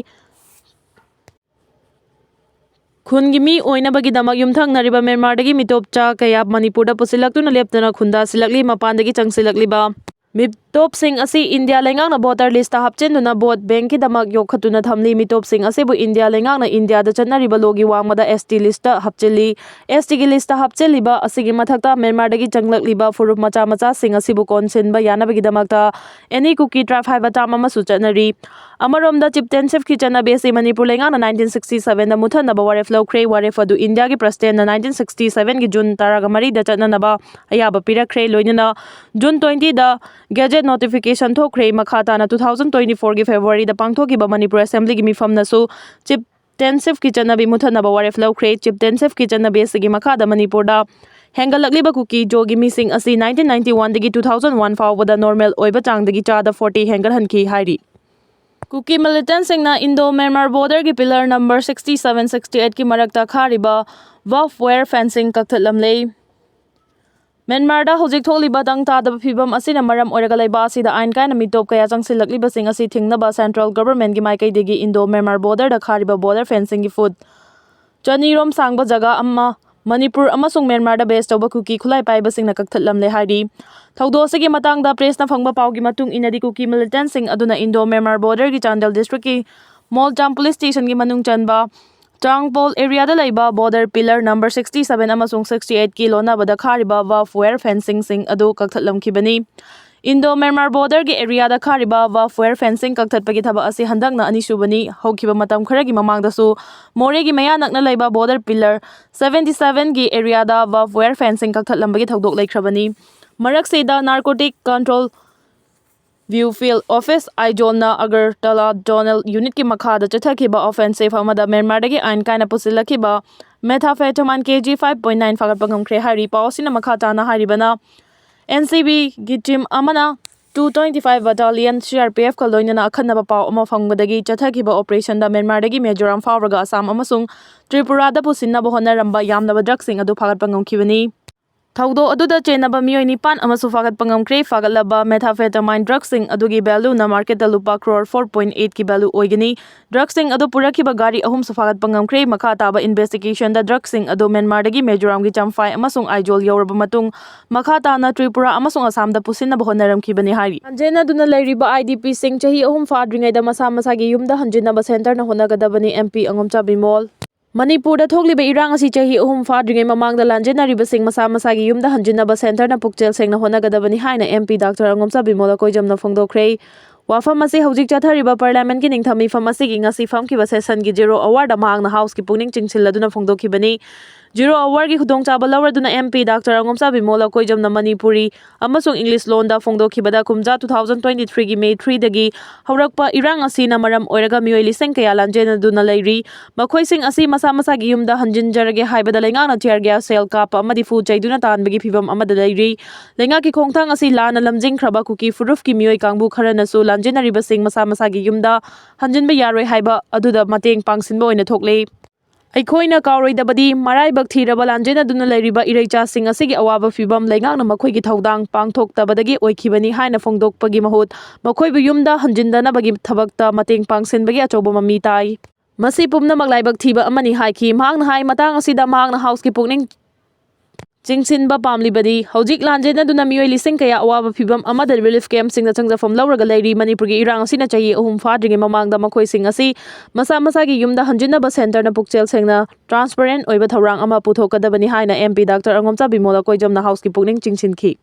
ꯈꯨꯟꯒꯤ ꯃꯤ ꯑꯣꯏꯅꯕꯒꯤꯗꯃꯛ ꯌꯨꯝꯊꯪꯅꯔꯤꯕ ꯃ꯭ꯌꯥꯟꯃꯥꯔꯗꯒꯤ ꯃꯤꯇꯣꯞꯆꯥ ꯀꯌꯥ ꯃꯅꯤꯄꯨꯔꯗ ꯄꯨꯁꯤꯜꯂꯛꯇꯨꯅ ꯂꯦꯞꯇꯅ ꯈꯨꯟꯗꯥꯁꯤꯜꯂꯛꯂꯤ꯫ ꯃꯄꯥꯟꯗꯒꯤ ꯆꯪꯁꯤꯜꯂꯛꯂꯤꯕ ꯃꯤꯇꯣꯞꯁꯤꯡ ꯑꯁꯤ ꯏꯟꯗꯤꯌꯥ ꯂꯩꯉꯥꯛꯅ voter list ꯍꯥꯞꯆꯤꯟꯗꯨꯅ vote bankꯀꯤꯗꯃꯛ ꯌꯣꯛꯈꯠꯇꯨꯅ ꯊꯝꯂꯤ꯫ ꯃꯤꯇꯣꯞꯁꯤꯡ ꯑꯁꯤꯕꯨ ꯏꯟꯗꯤꯌꯥ ꯂꯩꯉꯥꯛꯅ ꯏꯟꯗꯤꯌꯥꯗ ꯆꯠꯅꯔꯤꯕ lawꯒꯤ ꯋꯥꯡꯃꯗ ST listꯇ ꯍꯥꯞꯆꯤꯜꯂꯤ꯫ STꯒꯤ listꯇ ꯍꯥꯞꯆꯤꯜꯂꯤꯕ ꯑꯁꯤꯒꯤ ꯃꯊꯛꯇ ꯃ꯭ꯌꯥꯟꯃꯥꯔꯗꯒꯤ ꯆꯪꯂꯛꯂꯤꯕ ꯐꯨꯔꯨꯞ ꯃꯆꯥ ꯃꯆꯥꯁꯤꯡ ꯑꯁꯤꯕꯨ ꯀꯣꯟꯁꯤꯟꯕ ꯌꯥꯅꯕꯒꯤꯗꯃꯛꯇ Any Kuki Tribe ꯍꯥꯏꯕ term ꯑꯃꯁꯨ ꯆꯠꯅꯔꯤ꯫ ꯑꯃꯔꯣꯝꯗ, chieftainshipꯀꯤ ꯆꯠꯅꯕꯤ ꯑꯁꯤ ꯃꯅꯤꯄꯨꯔ ꯂꯩꯉꯥꯛꯅ nineteen sixty sevenꯗ ꯃꯨꯠꯊꯠꯅꯕ ꯋꯥꯔꯦꯞ ꯂꯧꯈ꯭ꯔꯦ꯫ ꯋꯥꯔꯦꯞ ꯑꯗꯨ ꯏꯟꯗꯤꯌꯥꯒꯤ presidentꯅ nineteen sixty sevenꯒꯤ June ꯇꯔꯥꯃꯔꯤꯗ ꯆꯠꯅꯅꯕ ꯑꯌꯥꯕ ꯄꯤꯔꯛꯈ꯭ꯔꯦ꯫ ꯂꯣꯏꯅꯅ June twentyꯗ gazette notification ꯊꯣꯛꯈ꯭ꯔꯦ꯫ ꯃꯈꯥ ꯇꯥꯅ two thousand twenty fourꯒꯤ Februaryꯗ ꯄꯥꯡꯊꯣꯛꯈꯤꯕ ꯃꯅꯤꯄꯨꯔ Assemblyꯒꯤ ꯃꯤꯐꯝꯅꯁꯨ chieftainshipꯀꯤ ꯆꯠꯅꯕꯤ ꯃꯨꯠꯊꯠꯅꯕ ꯋꯥꯔꯦꯞ ꯂꯧꯈ꯭ꯔꯦ꯫ Chieftainshipꯀꯤ ꯆꯠꯅꯕꯤ ꯑꯁꯤꯒꯤ ꯃꯈꯥꯗ ꯃꯅꯤꯄꯨꯔꯗ ꯍꯦꯟꯒꯠꯂꯛꯂꯤꯕ ꯀꯨꯀꯤ ꯖꯣꯒꯤ ꯃꯤꯁꯤꯡ ꯑꯁꯤ nineteen ninety oneꯗꯒꯤ two thousand one ꯐꯥꯎꯕꯗ normal ꯑꯣꯏꯕ ꯆꯥꯡꯗꯒꯤ ꯆꯥꯗ forty ꯍꯦꯟꯒꯠꯍꯟꯈꯤ ꯍꯥꯏꯔꯤ꯫ ꯀꯨꯀꯤ militantꯁꯤꯡꯅ Indo-Myanmar borderꯒꯤ pillar number sixty seven, sixty eightꯀꯤ ꯃꯔꯛꯇ ꯈꯥꯔꯤꯕ barbed wire fencing ꯀꯛꯊꯠꯂꯝꯂꯦ꯫ ꯃ꯭ꯌꯥꯟꯃꯥꯔꯗ ꯍꯧꯖꯤꯛ ꯊꯣꯛꯂꯤꯕ ꯇꯪ ꯇꯥꯗꯕ ꯐꯤꯚꯝ ꯑꯁꯤꯅ ꯃꯔꯝ ꯑꯣꯏꯔꯒ ꯂꯩꯕꯥꯛ ꯑꯁꯤꯗ ꯑꯥꯏꯟ ꯀꯥꯏꯅ ꯃꯤꯇꯣꯞ ꯀꯌꯥ ꯆꯪꯁꯤꯜꯂꯛꯂꯤꯕꯁꯤꯡ ꯑꯁꯤ ꯊꯤꯡꯅꯕ central governmentꯀꯤ ꯃꯥꯏꯀꯩꯗꯒꯤ Indo-Myanmar borderꯗ ꯈꯥꯔꯤꯕ border fencingꯒꯤ foot ꯆꯅꯤꯔꯣꯝ ꯁꯥꯡꯕ ꯖꯒꯥ ꯑꯃ ꯃꯅꯤꯄꯨꯔ ꯑꯃꯁꯨꯡ ꯃ꯭ꯌꯥꯟꯃꯥꯔꯗ base ꯇꯧꯕ ꯀꯨꯀꯤ ꯈꯨꯠꯂꯥꯏ ꯄꯥꯏꯕꯁꯤꯡꯅ ꯀꯛꯊꯠꯂꯝꯂꯦ ꯍꯥꯏꯔꯤ꯫ ꯊꯧꯗꯣꯛ ꯑꯁꯤꯒꯤ ꯃꯇꯥꯡꯗ pressꯅ ꯐꯪꯕ ꯄꯥꯎꯒꯤ ꯃꯇꯨꯡ ꯏꯟꯅꯗꯤ, ꯀꯨꯀꯤ militantꯁꯤꯡ ꯑꯗꯨꯅ Indo-Myanmar borderꯒꯤ ꯆꯥꯟꯗꯦꯜ districtꯀꯤ ꯃꯣꯜꯖꯥꯝ police stationꯒꯤ ꯃꯅꯨꯡ ꯆꯟꯕ ꯆꯥꯡꯄꯣꯜ areaꯗ ꯂꯩꯕ border pillar number sixty seven ꯑꯃꯁꯨꯡ sixty eightꯀꯤ ꯂꯣꯟꯅꯕꯗ ꯈꯥꯔꯤꯕ barbed wire fencingꯁꯤꯡ ꯑꯗꯨ ꯀꯛꯊꯠꯂꯝꯈꯤꯕꯅꯤ꯫ Indo-Myanmar borderꯒꯤ areaꯗ Kharif barbed wire fencing ꯀꯛꯊꯠꯄꯒꯤ ꯊꯕꯛ ꯑꯁꯤ ꯍꯟꯗꯛꯅ ꯑꯅꯤꯁꯨꯕꯅꯤ꯫ ꯍꯧꯈꯤꯕ ꯃꯇꯝ ꯈꯔꯒꯤ ꯃꯃꯥꯡꯗꯁꯨ ꯃꯣꯔꯦꯒꯤ ꯃꯌꯥ ꯅꯛꯅ ꯂꯩꯕ border pillar seventy sevenꯒꯤ areaꯗ barbed wire fencing ꯀꯛꯊꯠꯂꯝꯕꯒꯤ ꯊꯧꯗꯣꯛ ꯂꯩꯈ꯭ꯔꯕꯅꯤ꯫ ꯃꯔꯛꯁꯤꯗ Narcotic Control Bureau Office Aizawl ꯅ ꯑꯒꯔꯇꯂꯥ zonal unitꯀꯤ ꯃꯈꯥꯗ ꯆꯠꯊꯈꯤꯕ offensive ꯑꯃꯗ ꯃ꯭ꯌꯥꯟꯃꯥꯔꯗꯒꯤ ꯑꯥꯏꯟ ꯀꯥꯏꯅ ꯄꯨꯁꯤꯜꯂꯛꯈꯤꯕ Methamphetamine K G five point nine ꯐꯥꯒꯠꯄ ꯉꯝꯈ꯭ꯔꯦ ꯍꯥꯏꯔꯤ꯫ ꯄꯥꯎ ꯑꯁꯤꯅ ꯃꯈꯥ ꯇꯥꯅ ꯍꯥꯏꯔꯤꯕꯅ, N C B ꯒꯤ team ꯑꯃꯅ two twenty-five Battalion C R P F ꯀ ꯂꯣꯏꯅꯅ ꯑꯈꯟꯅꯕ ꯄꯥꯎ ꯑꯃ ꯐꯪꯕꯗꯒꯤ ꯆꯠꯊꯈꯤꯕ operationꯗ ꯃ꯭ꯌꯥꯟꯃꯥꯔꯗꯒꯤ ꯃꯤꯖꯣꯔꯥꯝ ꯐꯥꯎꯔꯒ ꯑꯁꯥꯝ ꯑꯃꯁꯨꯡ ꯇ꯭ꯔꯤꯄꯨꯔꯥꯗ ꯄꯨꯁꯤꯟꯅꯕ ꯍꯣꯠꯅꯔꯝꯕ ꯌꯥꯝꯂꯕ ꯗ꯭ꯔꯒꯁꯤꯡ ꯑꯗꯨ ꯐꯥꯒꯠꯄ ꯉꯝꯈꯤꯕꯅꯤ꯫ ꯊꯧꯗꯣꯛ ꯑꯗꯨꯗ ꯆꯦꯟꯅꯕ ꯃꯤꯑꯣꯏ ꯅꯤꯄꯥꯟ ꯑꯃꯁꯨ ꯐꯥꯒꯠꯄ ꯉꯝꯈ꯭ꯔꯦ꯫ ꯐꯥꯒꯠꯂꯕ methamphetamine ꯗ꯭ꯔꯒꯁꯤꯡ ꯑꯗꯨꯒꯤ valueꯅ marketꯇ ꯂꯨꯄꯥ crore four point eight ꯀꯤ value ꯑꯣꯏꯒꯅꯤ꯫ ꯗ꯭ꯔꯒꯁꯤꯡ ꯑꯗꯨ ꯄꯨꯔꯛꯈꯤꯕ ꯒꯥꯔꯤ ꯑꯍꯨꯝꯁꯨ ꯐꯥꯒꯠꯄ ꯉꯝꯈ꯭ꯔꯦ꯫ ꯃꯈꯥ ꯇꯥꯕ investigationꯗ ꯗ꯭ꯔꯒꯁꯤꯡ ꯑꯗꯨ ꯃ꯭ꯌꯥꯟꯃꯥꯔꯗꯒꯤ ꯃꯤꯖꯣꯔꯥꯝꯒꯤ ꯆꯝꯐꯥꯏ ꯑꯃꯁꯨꯡ ꯑꯥꯏꯖꯣꯜ ꯌꯧꯔꯕ ꯃꯇꯨꯡ, ꯃꯈꯥ ꯇꯥꯅ ꯇ꯭ꯔꯤꯄꯨꯔꯥ ꯑꯃꯁꯨꯡ ꯑꯁꯥꯝꯗ ꯄꯨꯁꯤꯟꯅꯕ ꯍꯣꯠꯅꯔꯝꯈꯤꯕꯅꯤ ꯍꯥꯏꯔꯤ꯫ ꯂꯥꯟꯖꯦꯟꯅꯗꯨꯅ ꯂꯩꯔꯤꯕ IDPꯁꯤꯡ ꯆꯍꯤ ꯑꯍꯨꯝ ꯐꯥꯗ꯭ꯔꯤꯉꯩꯗ ꯃꯁꯥ ꯃꯁꯥꯒꯤ ꯌꯨꯝꯗ ꯍꯟꯖꯤꯟꯅꯕ centreꯅ ꯍꯣꯠꯅꯒꯗꯕꯅꯤ, MP ꯑꯉꯣꯝꯆꯥ ꯕꯤꯃꯣꯜ꯫ ꯃꯅꯤꯄꯨꯔꯗ ꯊꯣꯛꯂꯤꯕ ꯏꯔꯥꯡ ꯑꯁꯤ ꯆꯍꯤ ꯑꯍꯨꯝ ꯐꯥꯗ꯭ꯔꯤꯉꯩ ꯃꯃꯥꯡꯗ ꯂꯥꯟꯖꯦꯟꯅꯔꯤꯕꯁꯤꯡ ꯃꯁꯥ ꯃꯁꯥꯒꯤ ꯌꯨꯝꯗ ꯍꯟꯖꯤꯟꯅꯕ centreꯅ ꯄꯨꯛꯆꯦꯜ ꯁꯦꯡꯅ ꯍꯣꯠꯅꯒꯗꯕꯅꯤ ꯍꯥꯏꯅ MP Doctor ꯑꯉꯣꯝꯆꯥ ꯕꯤꯃꯣꯜ ꯑꯀꯣꯏꯖꯝꯅ ꯐꯣꯡꯗꯣꯛꯈ꯭ꯔꯦ꯫ ꯋꯥꯐꯝ ꯑꯁꯤ ꯍꯧꯖꯤꯛ ꯆꯠꯊꯔꯤꯕ Parliamentꯀꯤ ꯅꯤꯡꯊꯝ ꯃꯤꯐꯝ ꯑꯁꯤꯒꯤ ꯉꯁꯤ ꯐꯝꯈꯤꯕ sessionꯒꯤ Zero Hourꯗ ꯃꯍꯥꯛꯅ Houseꯀꯤ ꯄꯨꯛꯅꯤꯡ ꯆꯤꯡꯁꯤꯜꯂꯗꯨꯅ ꯐꯣꯡꯗꯣꯛꯈꯤꯕꯅꯤ꯫ Zero Hourꯒꯤ ꯈꯨꯗꯣꯡꯆꯥꯕ ꯂꯧꯔꯗꯨꯅ MP Doctor ꯑꯉꯣꯝꯆꯥ ꯕꯤꯃꯣꯜ ꯑꯀꯣꯏꯖꯝꯅ ꯃꯅꯤꯄꯨꯔꯤ ꯑꯃꯁꯨꯡ English ꯂꯣꯟꯗ ꯐꯣꯡꯗꯣꯛꯈꯤꯕꯗ, ꯀꯨꯝꯖꯥ two thousand twenty-threeꯒꯤ May threeꯗꯒꯤ ꯍꯧꯔꯛꯄ ꯏꯔꯥꯡ ꯑꯁꯤꯅ ꯃꯔꯝ ꯑꯣꯏꯔꯒ ꯃꯤꯑꯣꯏ ꯂꯤꯁꯤꯡ ꯀꯌꯥ ꯂꯥꯟꯖꯦꯟꯅꯗꯨꯅ ꯂꯩꯔꯤ꯫ ꯃꯈꯣꯏꯁꯤꯡ ꯑꯁꯤ ꯃꯁꯥ ꯃꯁꯥꯒꯤ ꯌꯨꯝꯗ ꯍꯟꯖꯤꯟꯖꯔꯒꯦ ꯍꯥꯏꯕꯗ ꯂꯩꯉꯥꯛꯅ tear gas shell ꯀꯥꯞꯄ ꯑꯃꯗꯤ ꯐꯨ ꯆꯩꯗꯨꯅ ꯇꯥꯟꯕꯒꯤ ꯐꯤꯚꯝ ꯑꯃꯗ ꯂꯩꯔꯤ꯫ ꯂꯩꯉꯥꯛꯀꯤ ꯈꯣꯡꯊꯥꯡ ꯑꯁꯤ ꯂꯥꯟꯅ ꯂꯝꯖꯤꯡꯈ꯭ꯔꯕ ꯀꯨꯀꯤ ꯐꯨꯔꯨꯞꯀꯤ ꯃꯤꯑꯣꯏ ꯀꯥꯡꯕꯨ ꯈꯔꯅꯁꯨ ꯂꯥꯟꯖꯦꯟꯅꯔꯤꯕꯁꯤꯡ ꯃꯁꯥ ꯃꯁꯥꯒꯤ ꯌꯨꯝꯗ ꯍꯟꯖꯤꯟꯕ ꯌꯥꯔꯣꯏ ꯍꯥꯏꯕ ꯑꯗꯨꯗ ꯃꯇꯦꯡ ꯄꯥꯡꯁꯤꯟꯕ ꯑꯣꯏꯅ ꯊꯣꯛꯂꯦ꯫ ꯑꯩꯈꯣꯏꯅ ꯀꯥꯎꯔꯣꯏꯗꯕꯗꯤ, ꯃꯔꯥꯏꯕꯛ ꯊꯤꯔꯕ ꯂꯥꯟꯖꯦꯟꯅꯗꯨꯅ ꯂꯩꯔꯤꯕ ꯏꯔꯩꯆꯥꯁꯤꯡ ꯑꯁꯤꯒꯤ ꯑꯋꯥꯕ ꯐꯤꯚꯝ ꯂꯩꯉꯥꯛꯅ ꯃꯈꯣꯏꯒꯤ ꯊꯧꯗꯥꯡ ꯄꯥꯡꯊꯣꯛꯇꯕꯗꯒꯤ ꯑꯣꯏꯈꯤꯕꯅꯤ ꯍꯥꯏꯅ ꯐꯣꯡꯗꯣꯛꯄꯒꯤ ꯃꯍꯨꯠ, ꯃꯈꯣꯏꯕꯨ ꯌꯨꯝꯗ ꯍꯟꯖꯤꯟꯗꯅꯕꯒꯤ ꯊꯕꯛꯇ ꯃꯇꯦꯡ ꯄꯥꯡꯁꯤꯟꯕꯒꯤ ꯑꯆꯧꯕ ꯃꯃꯤ ꯇꯥꯏ꯫ ꯃꯁꯤ ꯄꯨꯝꯅꯃꯛ ꯂꯥꯏꯕꯛ ꯊꯤꯕ ꯑꯃꯅꯤ ꯍꯥꯏꯈꯤ꯫ ꯃꯍꯥꯛꯅ ꯍꯥꯏ, ꯃꯇꯥꯡ ꯑꯁꯤꯗ ꯃꯍꯥꯛꯅ Houseꯀꯤ ꯄꯨꯛꯅꯤꯡ ꯆꯤꯡꯁꯤꯟꯕ ꯄꯥꯝꯂꯤꯕꯗꯤ, ꯍꯧꯖꯤꯛ ꯂꯥꯟꯖꯦꯟꯅꯗꯨꯅ ꯃꯤꯑꯣꯏ ꯂꯤꯁꯤꯡ ꯀꯌꯥ ꯑꯋꯥꯕ ꯐꯤꯚꯝ ꯑꯃꯗ relief campꯁꯤꯡꯗ ꯆꯪꯖꯐꯝ ꯂꯧꯔꯒ ꯂꯩꯔꯤ꯫ ꯃꯅꯤꯄꯨꯔꯒꯤ ꯏꯔꯥꯡ ꯑꯁꯤꯅ ꯆꯍꯤ ꯑꯍꯨꯝ ꯐꯥꯗ꯭ꯔꯤꯉꯩ ꯃꯃꯥꯡꯗ ꯃꯈꯣꯏꯁꯤꯡ ꯑꯁꯤ ꯃꯁꯥ ꯃꯁꯥꯒꯤ ꯌꯨꯝꯗ ꯍꯟꯖꯤꯟꯅꯕ centreꯅ ꯄꯨꯛꯆꯦꯜ ꯁꯦꯡꯅ, transparent ꯑꯣꯏꯕ ꯊꯧꯔꯥꯡ ꯑꯃ ꯄꯨꯊꯣꯛꯀꯗꯕꯅꯤ ꯍꯥꯏꯅ MP Doctor ꯑꯉꯣꯝꯆꯥ ꯕꯤꯃꯣꯜ ꯑꯀꯣꯏꯖꯝꯅ Houseꯀꯤ ꯄꯨꯛꯅꯤꯡ ꯆꯤꯡꯁꯤꯟꯈꯤ꯫